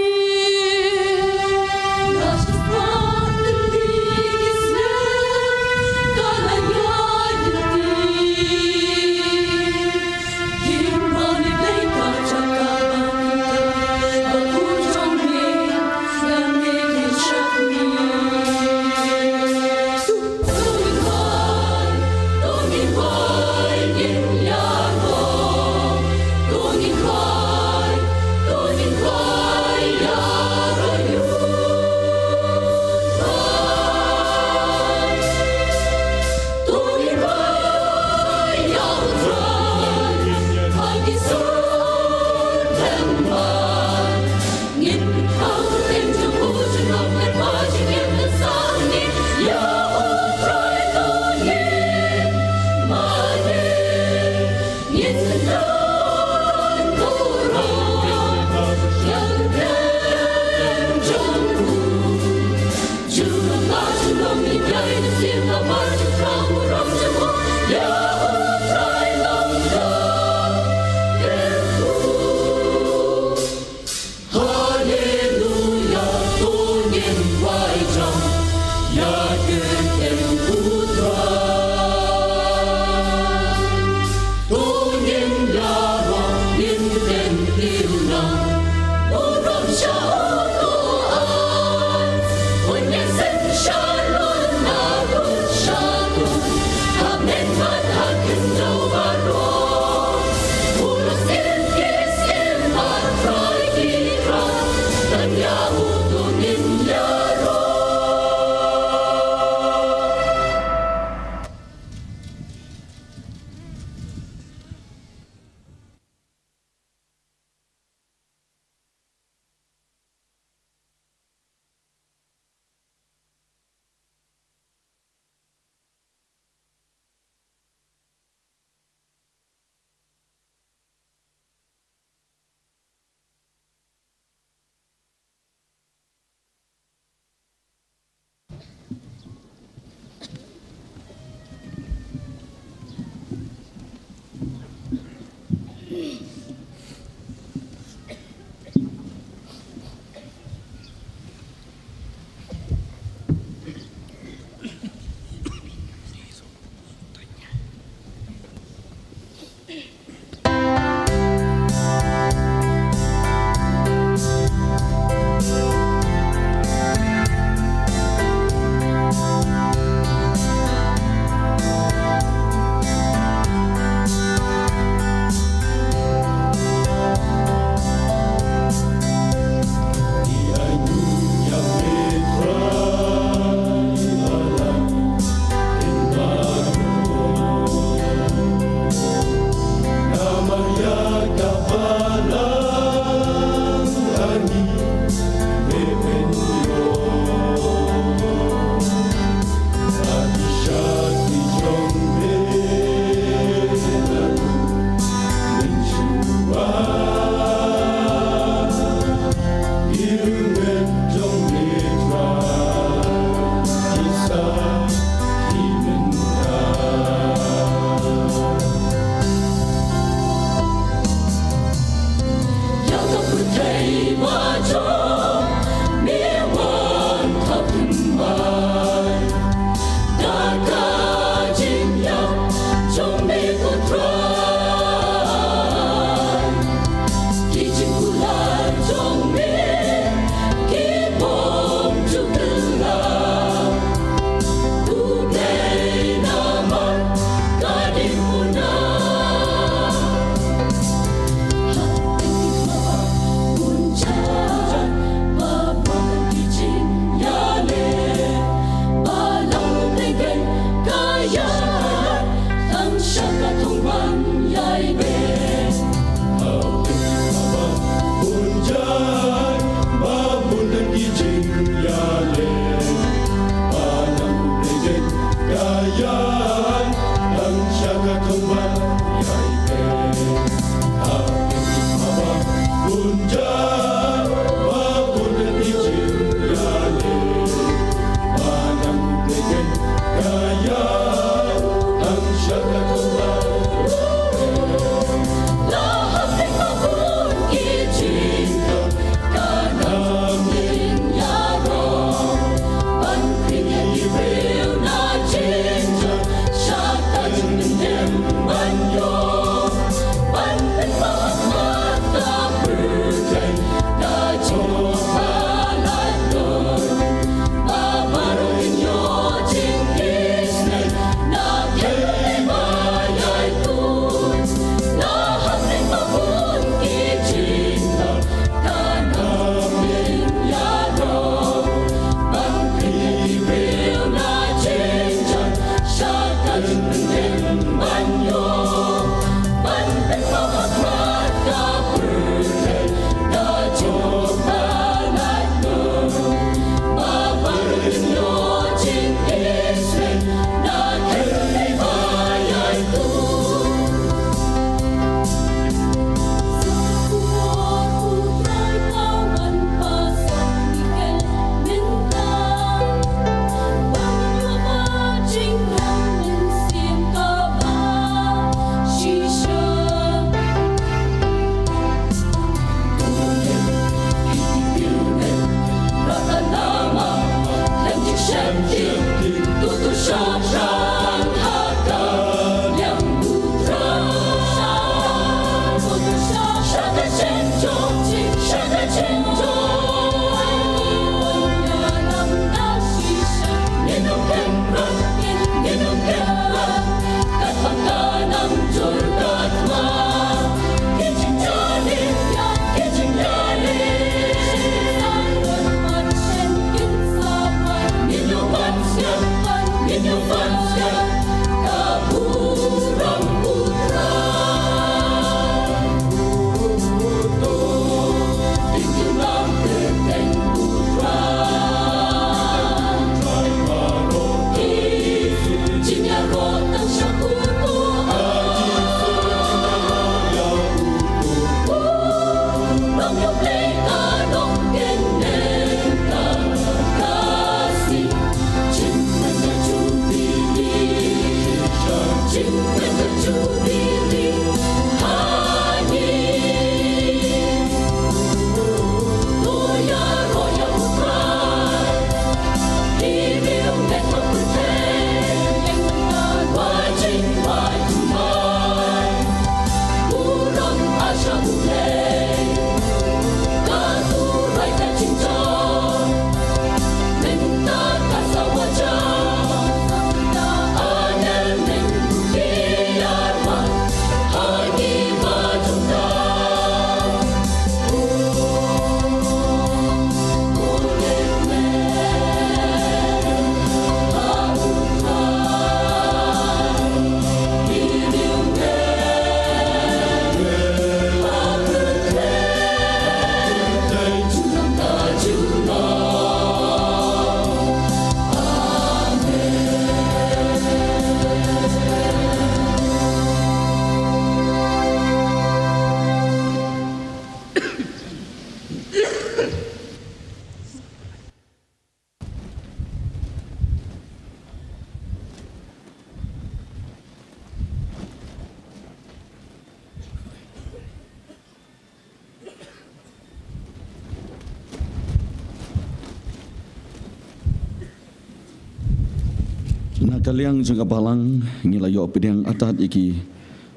Na ka liang jong ka balang ngi la ïoh pdiang atat ïa ki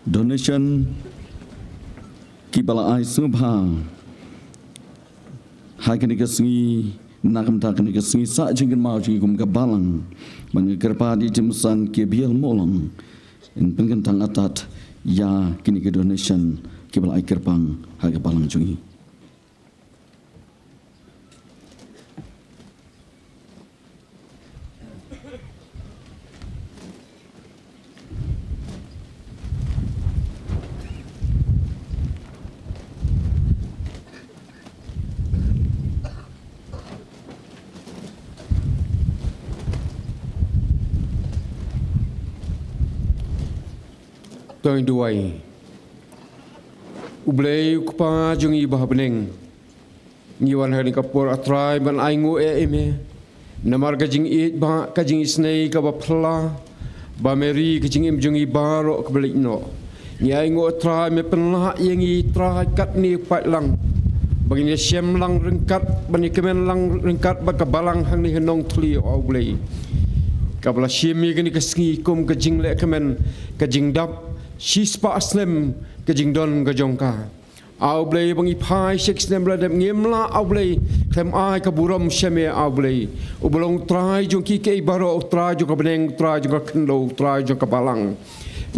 donation kiba la ai sngewbha ha kane ka sngi, na ka bynta kane ka sngi sah jingkynmaw jong ngi kum ka balang. Bad nga kyrpad ïa i Jimson Kibiel Mawlong in pynkyntang atat ïa kine ki donation kiba la ai kyrpang ha ka balang jong ngi. To ngin duwai. U Blei u Kpa jong ngi ba ha bneng, ngi wan ha kane ka por, A Trai, ban ainguh ïa me namar ka jingïeit bad ka jingisynei kaba phylla ba me ri ka jingim jong ngi baroh kaba leit noh. Ngi ainguh, A Trai, me pynlah ïa ngi, Trai, katne paidlang ba ngin ïashem lang ryngkat, ban ïakmen lang ryngkat bad ka balang hangne ha Nongthliew, A Blei, kaba la shim ïa kane ka sngi kum ka jingleh kmen, ka jingdap shispah snem ka jingdon ka jong ka. A Blei, ba ngi phai sha ki snem ba la dep, ngim lah, A Blei, khlem ai ka burom sha me, A Blei, uba long Trai jong kiei kiei baroh, Trai jong ka bneng, Trai jong ka khyndew, Trai jong ka balang.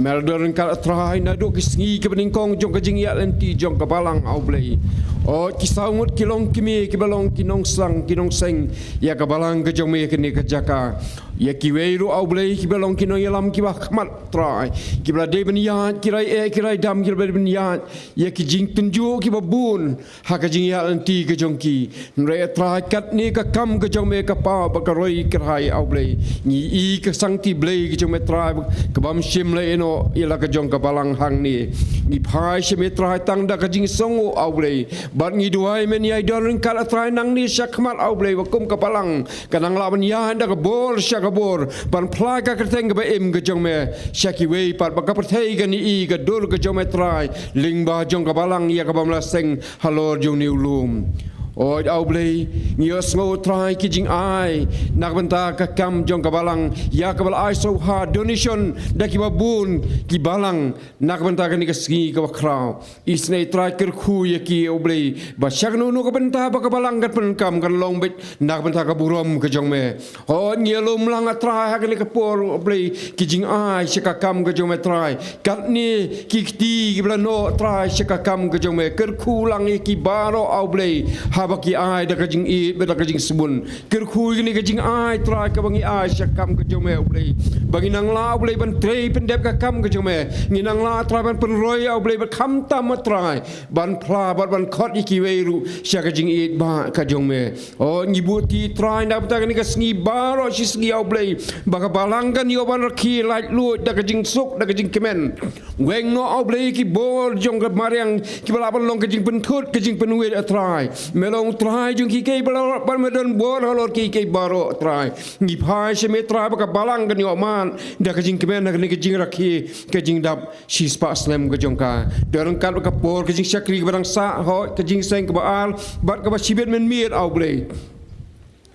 Me la don ryngkat, Trai, naduh ki sngi kiba nyngkong jong ka jingïaid lynti jong ka balang, A Blei. O, ki saw ngut ki longkmie kiba long ki nongsang ki nongseng ïa ka balang ka jong me ha kane ka jaka. Ïa kiwei ruh, A Blei, kiba long ki nongïalam kiba khmat, Trai, kiba la dei ban ïaid, ki rai eh, ki rai dam, kiba la dei ban ïaid ïa ki jingtynjuh kiba bun ha ka jingïaid lynti ka jong ki. Hynrei, A Trai, katne ka kam ka jong me ka paw bad ka roi kyrhai, A Blei. Ngi i ka sangti Blei ka jong me, Trai, ka bym shym la ïehnoh ïa la ka jong ka balang hangne. Ngi phai sha me, Trai, tang da ka jingsngewnguh, A Blei, bad ngi duwai men ïai don ryngkat, A Trai, nangne shakhmat, A Blei, ba kum ka balang kan nang lah ban ïaid da ka bor sha ka bor ban phla ka kyrteng kaba im ka jong me sha kiwei pat, ba ka pyrthei kan i ka dur ka jong me, Trai, lyngba jong ka balang ïa ka bym la seng halor jong une u lum. Oi, A Blei, ngi ïohsngew, Trai, ki jingai na ka bynta ka kam jong ka balang ïa kaba la ai sngewbha donation da kiba bun ki balang na ka bynta kane ka sngi kaba khraw. Isynei, Trai, kyrkhu ïa ki, A Blei, ba sha kano kano ka bynta ba ka balang kan pyndonkam kan long beit na ka bynta ka burom ka jong me. Hooid, ngi ïalum lang, A Trai, ha kane ka por, A Blei, ki jingai sha ka kam ka jong me, Trai. Katne ki kti kiba la noh, Trai, sha ka kam ka jong me, kyrkhu lang ïa ki baroh, A Blei, haba ki ai da ka jingïeit bad da ka jingsbun. Kyrkhu ïa kane ka jingai, Trai, kaba ngi ai sha ka kam ka jong me, A Blei, ba ngin nang lah, A Blei, ban trei pyndep ka kam ka jong me. Ngin nang lah, Trai, ban pynroi, A Blei, bad khamtam, A Trai, ban phla bad ban khot ïa kiwei ruh sha ka jingïeit bad ka jong me. O, ngi buh ti, Trai, na ka bynta kane ka sngi baroh shi sngi, A Blei, ba ka balang kan ïoh ban rakhe laitluid da ka jingsuk, da ka jingkmen. Weng noh, A Blei, ki bor jong ka mariang kiba lah ban long ka jingpynthut, ka jingpynwit, A Trai. Me long Trai jong kiei kiei baroh, bad me don bor halor kiei kiei baroh, A Trai. Ngi phai sha me, Trai, ba ka balang kan ïoh mad da ka jingkmen ha kane ka jingrakhe, ka jingdap shispah snem ka jong ka. Don ryngkat bad ka por ka jingshakri kaba dang sah, hooid, ka jingïaseng kaba ar bad kaba shibit mynmiet, A Blei.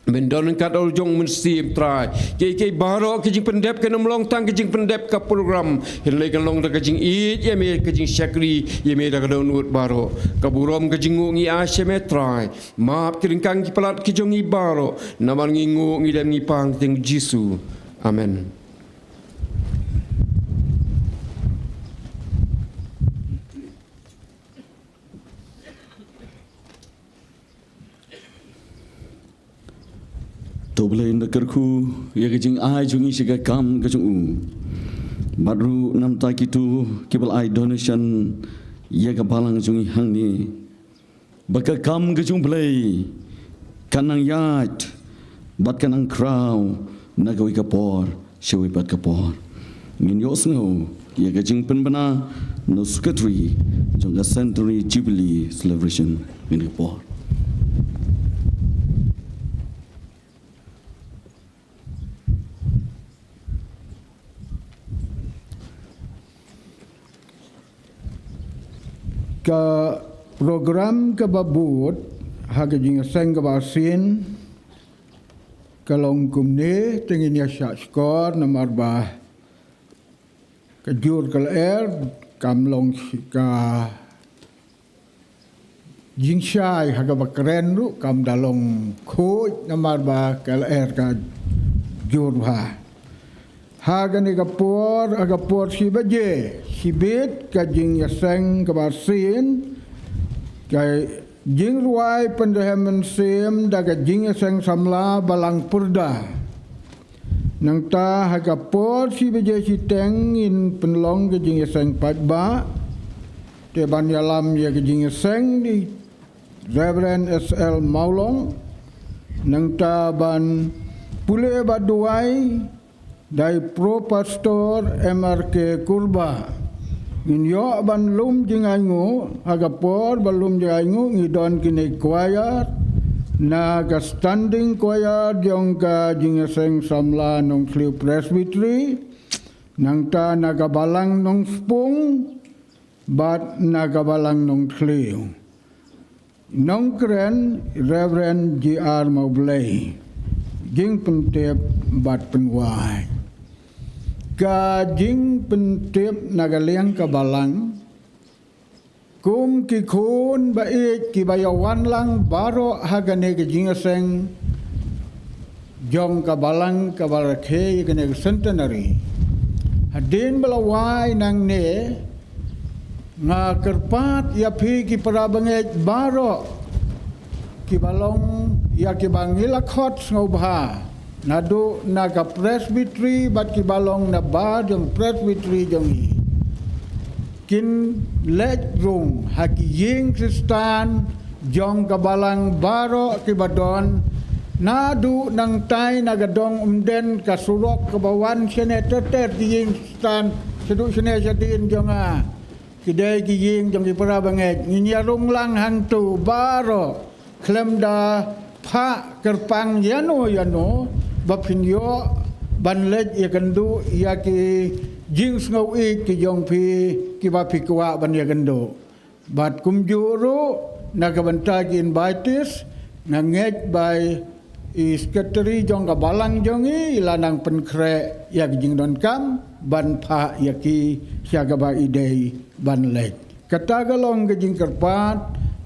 Men don ryngkat halor jong u Mynsiem, Trai. Kiei kiei baroh ki jingpyndep kan ym long tang ki jingpyndep ka program, hynrei kan long da ka jingïeit ïa me, ka jingshakri ïa me da ka dohnud baroh. Ka burom, ka jingnguh ngi ai sha me, Trai. Map ki ryngkang ki palat ki jong ngi baroh, namar ngi nguh, ngi dem, ngi pang ha kyrteng Jisu. Amen. To Blei un da kyrkhu ïa ka jingai jong ngi sha ka kam ka jong u. Bad ruh na ka bynta kito kiba la ai donation ïa ka balang jong ngi hangne, ba ka kam ka jong u Blei kan nang ïaid bad kan nang khraw na kawei ka por sha kawei pat ka por. Ngin ïohsngew ïa ka jingpynbna na u Secretary jong ka Centenary Jubilee Celebration ha kane ka por. Ka program kaba bud ha ka jingïaseng kaba shisien Ka long kumne, te ngin ïa shah shkor namar ba ka jur ka lyer kam long shi ka jingshai ha kaba kren ruh kam da long khuid namar ba ka lyer ka jur bha. Ha kane ka por, ha ka por shi baje shibit ka jingïaseng kaba sien, ka jingrwai pynrhem mynsiem da ka jingïaseng samla Balang Pyrda. Nangta ha ka por shi baje shiteng ngin pynlong ka jingïaseng paidbah. Te ban ïalam ïa ka jingïaseng dei Reverend S L Mawlong. Nangta ban pule bad duwai dei Pro Pastor M R K Kurbah. Ngin ïoh ban lum jingainguh, ha ka por ban lum jingainguh ngi don kine choir, na ka standing choir jong ka jingïaseng samla Nongthliew Presbytery, nangta na ka balang Nongspung, bad na ka balang Nongthliew. Nongkren Reverend G R Mawblei. Jingpyntip bad pynwai. Ka jingpyntip na ka liang ka balang, kum ki khun ba ïeit kiba ïa wan lang baroh ha kane ka jingïaseng jong ka balang kaba rakhe ïa kane ka centenary. Hadien ba la wai nangne, nga kyrpad ïa phi ki para bangeit baroh kiba long ïa kiba ngi la khot sngewbha, naduh na ka Presbytery bad kiba long na bar jong Presbytery jong ngi, kin leit rung ha ki ïing Khristan jong ka balang baroh kiba don, naduh nangtai na ka dong Umden, ka surok kaba wan shane ter ter ki ïing Khristan shaduh shane shadien jong nga. Ki dei ki ïing jong ki para bangeit, ngin ïa rung lang hangto baroh, khlem da phah kyrpang ïano ïano, ba phin ïoh ban leit ïakynduh ïa ki jingsngew ïeit ki jong phi kiba phi kwah ban ïakynduh. Bad kumjuh ruh na ka bynta ki invitees, nga ngeit ba i secretary jong ka balang jong ngi i la nang pynkhreh ïa ki jingdonkam ban phah ïa ki sha kaba i dei ban leit. Kata ka long ka jingkyrpad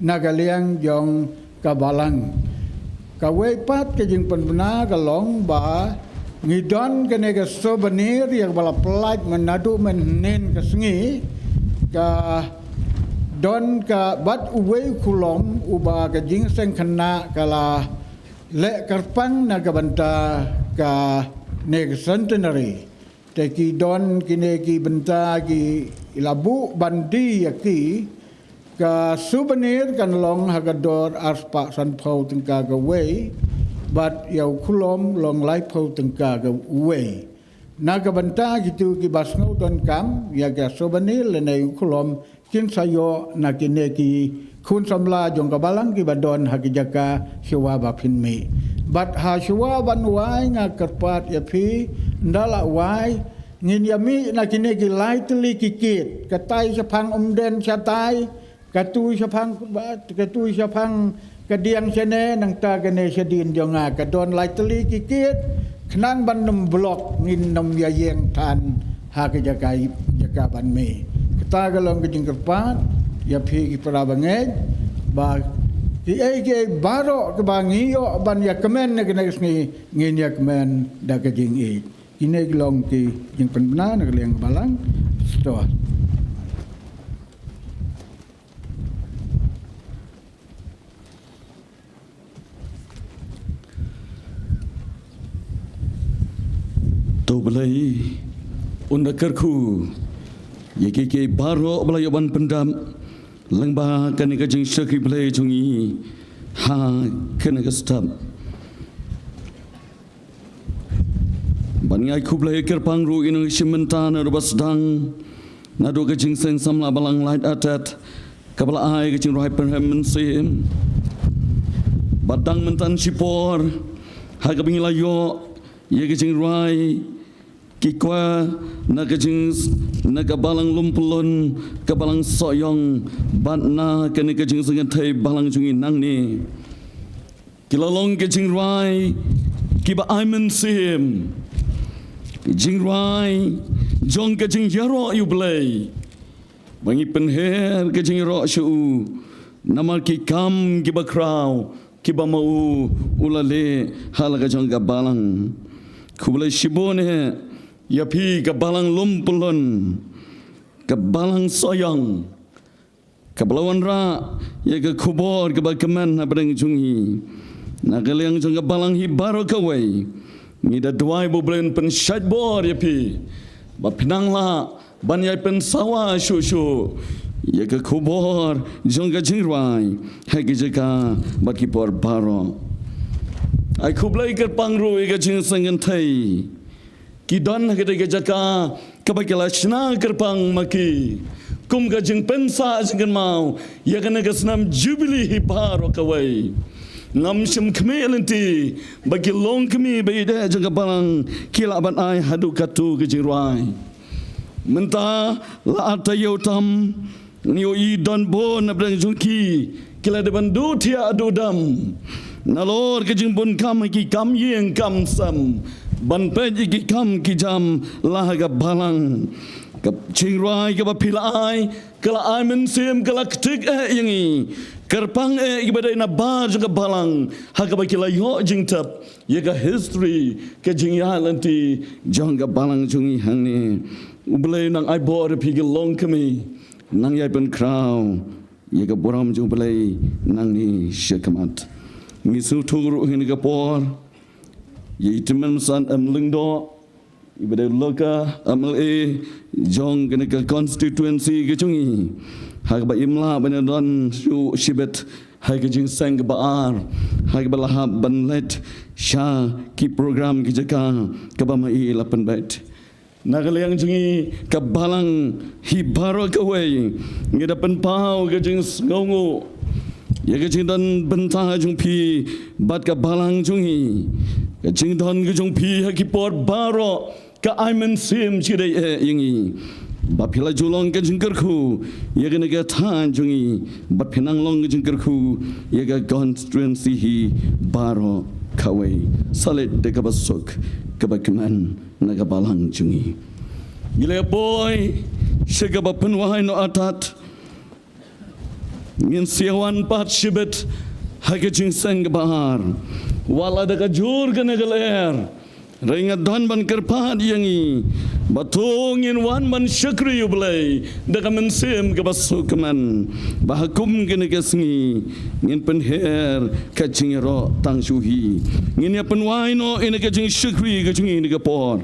na ka liang jong ka balang. Kawei pat ka jingpynbna ka long ba ngi don kane ka souvenir ïa kaba la pynlait man naduh mynhynnin ka sngi, ka don ka bad uwei u khulom uba ka jingïaseng khynnah ka la leh kyrpang na ka bynta kane ka centenary. Te ki don kine ki bynta ki la buh ban die ïa ki. Ka souvenir kan long ha ka dor arspah sanphew tyngka kawei, bad ïa u khulom long laiphew tyngka kawei. Na ka bynta kito kiba sngew donkam ïa ka souvenir lane u khulom, kin sa ïoh na kine ki khun samla jong ka balang kiba don ha ki jaka shuwa ba phin mih. Bad ha shuwa ban wai nga kyrpad ïa phi, ynda la wai, ngin ïa mih na kine ki lai tylli ki kit, katai shaphang Umden shatai, katu shaphang, katu shaphang kadiang shane, nangta kane shadien jong nga, ka don lai tylli ki kit, khnang ban nym block, ngin nym ïa ïeng than ha ka jaka, jaka ban mih. Kata ka long ka jingkyrpad ïa phi ki para bangeit, ba kiei kiei baroh kiba ngi ïoh ban ïa kmen na kane ka sngi, ngin ïa kmen da ka jingïeit. Kine ki long ki jingpynbna na ka liang ka balang. Stor. To Blei un da kyrkhu ïa kiei kiei baroh ba la ïoh ban pyndap lyngba kane ka jingshakri Blei jong ngi ha kane ka step. Ban ai khublei kyrpang ruh ïa ngi shim bynta naduh ba sdang, naduh ka jingïaseng samla balang Laitartat, kaba la ai ka jingrwai pynrhem mynsiem. Bad dang mynta shipor, ha kaba ngi la ïoh ïa ka jingrwai, ki kwah na ka jing, na ka balang Lumpylun, ka balang Sohiong, bad na kane ka jingïaseng kynthei balang jong ngi nangne. Ki la long ka jingrwai kiba ai mynsiem, ka jingrwai jong ka jingïaroh ïa U Blei, ba ngi pynher ka jingïaroh sha u namar ki kam kiba khraw kiba ma u u la leh ha la ka jong ka balang. Khublei shibun eh ïa phi ka balang lum pyllun, ka balang sohïong, kaba la wanrah ïa ka khubor kaba kmen hapdeng jong ngi. Na ka liang jong ka balang hi baroh kawei, ngi da duwai ba U Blei un pynshait bor ïa phi, ba phin nang lah ban ïai pynsawa shuh shuh ïa ka khubor jong ka jingrwai ha ki jaka bad ki por baroh. Ai khublei kyrpang ruh ïa ka jingseng kynthei ki don ha katei ka jaka kaba ki la shna kyrpang ma ki kum ka jingpynsah jingkynmaw ïa kane ka snem Jubili hi baroh kawei. Ngam shym khmih lynti ba ki longkmie ba ïeit jong ka balang ki lah ban ai haduh katto ka jingrwai. Mynta la ar taïew tam, ngi ïohi don bun napdeng jong ki ki la dei ban duh thiah duh dam nalor ka jingbun kam ha ki kam ïing kam sem, ban peit ïa ki kam ki jam la ha ka balang. Ka jingrwai kaba phi la ai ka la ai mynsiem, ka la ktik eh ïa ngi, kyrpang eh ïa kiba dei na bar jong ka balang ha kaba ki la ïoh jingtip ïa ka history, ka jingïaid lynti jong ka balang jong ngi hangne. U Blei nang ai bor ïa phi ki longkmie, nang ïai pynkhraw ïa ka burom jong U Blei nangne sha khmat. Ngi sngewthuh ruh ha kane ka por ïa i Tymmen San M Lyngdoh, iba dei u local M L A jong kane ka constituency ka jong ngi, ha kaba im lah ban ïadon shuh shibit ha ka jingseng kaba ar, ha kaba la hap ban leit sha ki program ki jaka kaba ma i la pynbeit. Na ka liang jong ngi ka balang hi baroh kawei, ngi da pynpaw ka jingsngewnguh ïa ka jingdon bynta jong phi bad ka balang jong ngi. Ka jingdon ka jong phi ha ki por baroh ka ai mynsiem shi dei eh ïa ngi, ba phi la ju long ka jingkyrkhu ïa kane ka thaiñ jong ngi, ba phi nang long ka jingkyrkhu ïa ka constituency hi baroh kawei. Sa leit da kaba suk kaba kmen na ka balang jong ngi. Ngi la poi sha kaba pynwai noh artat. Ngin sa wan pat shibit ha ka jingseng kaba ar. Wat la da ka jur kane ka lyer, hynrei nga don ban kyrpad ïa ngi ba to ngin wan ban shakri ïa U Blei da ka mynsiem kaba suk kmen, ba ha kum kane ka sngi ngin pynher ka jingïaroh tang shuh hi. Ngin ïa pynwai noh ïa ka jingshakri ka jong ngi ha kane ka por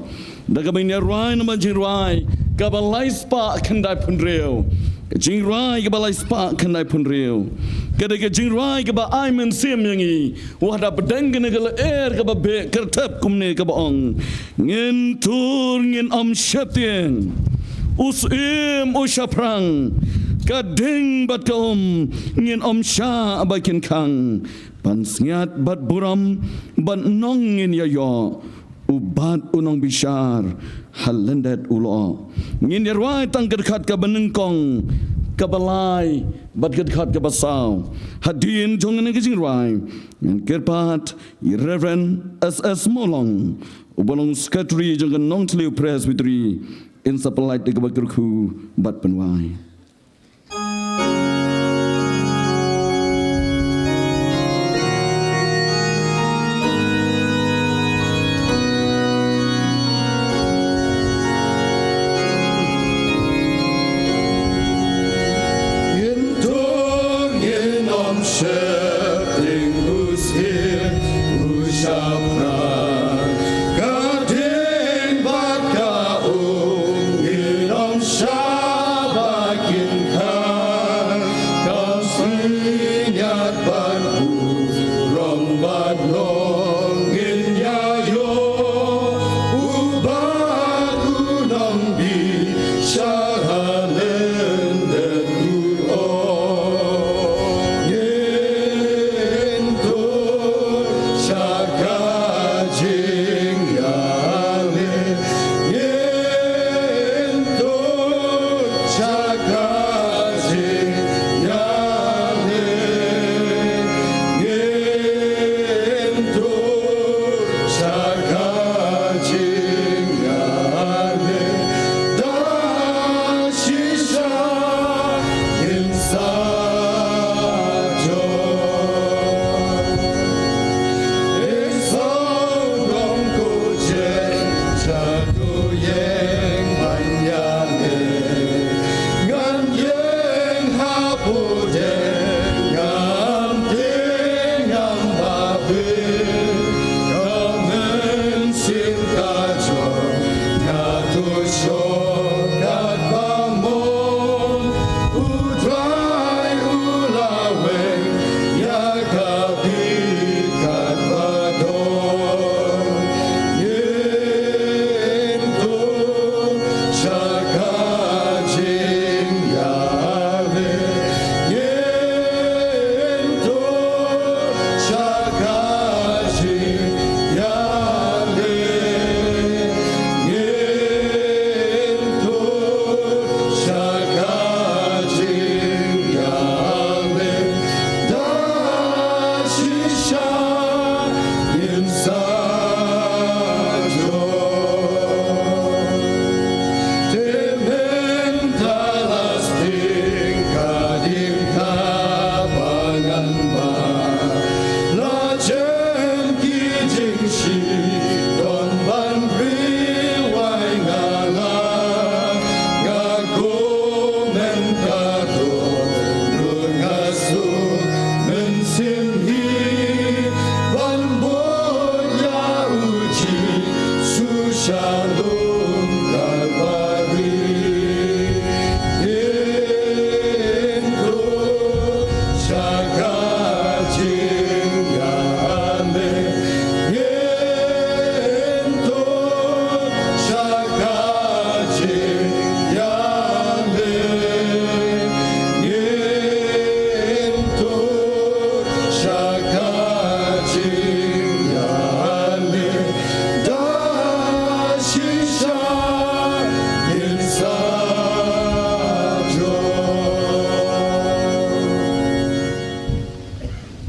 da kaba ngin ïa rwai na ka jingrwai kaba lai spah khyndai phew hynriew. Ka jingrwai kaba lai spah khyndai phew hynriew ka dei ka jingrwai kaba ai mynsiem ïa ngi. Wat hapdeng kane ka lyer kaba beh kyrtep kumne kaba ong: Ngin tur ngin ym sheptieng, u syiem u shaphrang, ka ding bad ka um ngin ym shah ba kin khang. Pansngiat bad burom bad nong ngin ïa ïoh, u bat u nongbishar ha lyndet u lyoh. Ngin ïa rwai tang ka dkhot kaba nyngkong, kaba lai bad ka dkhot kaba saw. Hadien jong kane ka jingrwai ngin kyrpad ïa i Reverend S S Mawlong, uba long Secretary jong ka Nongthliew Presbytery, in sa pynlait da kaba kyrkhu bad pynwai. Ngin tur ngin ym sheptieng, u syiem u shaphrang, ka ding bad ka um ngin ym shah ba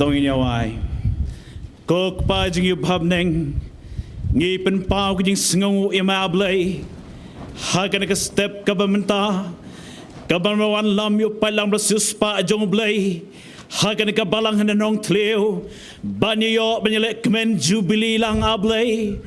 Tang ïa wai. Ko Kpa jong ngi ba ha bneng, ngi pynpaw ka jingsngew ïa me A Blei ha kane ka step kaba mynta, kaba me wanlam ïa u paidlang ba la siewspah jong U Blei ha kane ka balang ha Nongthliew, ban ïa ïoh ban ïa leh kmen jubili lang A Blei.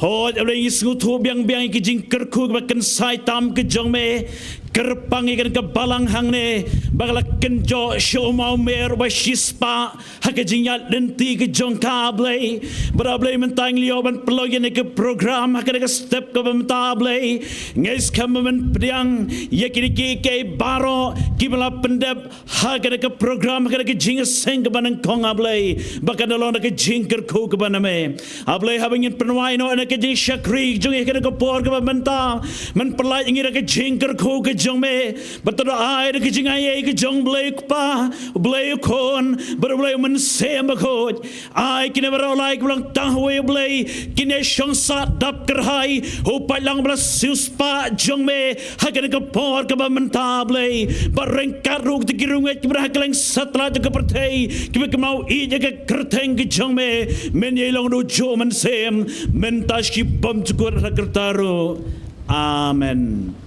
Hooid A Blei, ngi sngewthuh biang biang ïa ka jingkyrkhu kaba kynsai tam ka jong me, kyrpang ïa kane ka balang hangne ba ka la kynjoh sha u mawmer uba siewspah ha ka jingïaid lynti ka jong ka A Blei. Bad A Blei, mynta ngi la ïoh ban pynlong ïa kane ka program ha kane ka step kaba mynta A Blei, ngi skhem ba men pdiang ïa kine kiei kiei baroh kiba la pyndep ha kane ka program, ha kane ka jingïaseng kaba nyngkong A Blei, ba kan da long da ka jingkyrkhu kaba na me. A Blei, haba ngin pynwai noh na ka jingshakri jong ngi ha kane ka por kaba mynta, men pynlait ïa ngi da ka jingkyrkhu ka jong me, bad to da ai da ka jingaiei ka jong U Blei U Kpa, U Blei U Khun bad U Blei U Mynsiem Bakhuid. Ai kine baroh lai kiba long tang ha uwei U Blei, kin ïa shong sah dap kyrhai ha u paidlang ba la siewspah jong me ha kane ka por kaba mynta Blei. Bad ryngkat ruh kita ki riewngeit kiba don ha kylleng satlak jong ka pyrthei kiba kynmaw ïeit ïa ka kyrteng ka jong me, men ïa long da u juh mynsiem mynta sha ki bymjukut ha ka rta ruh. Amen.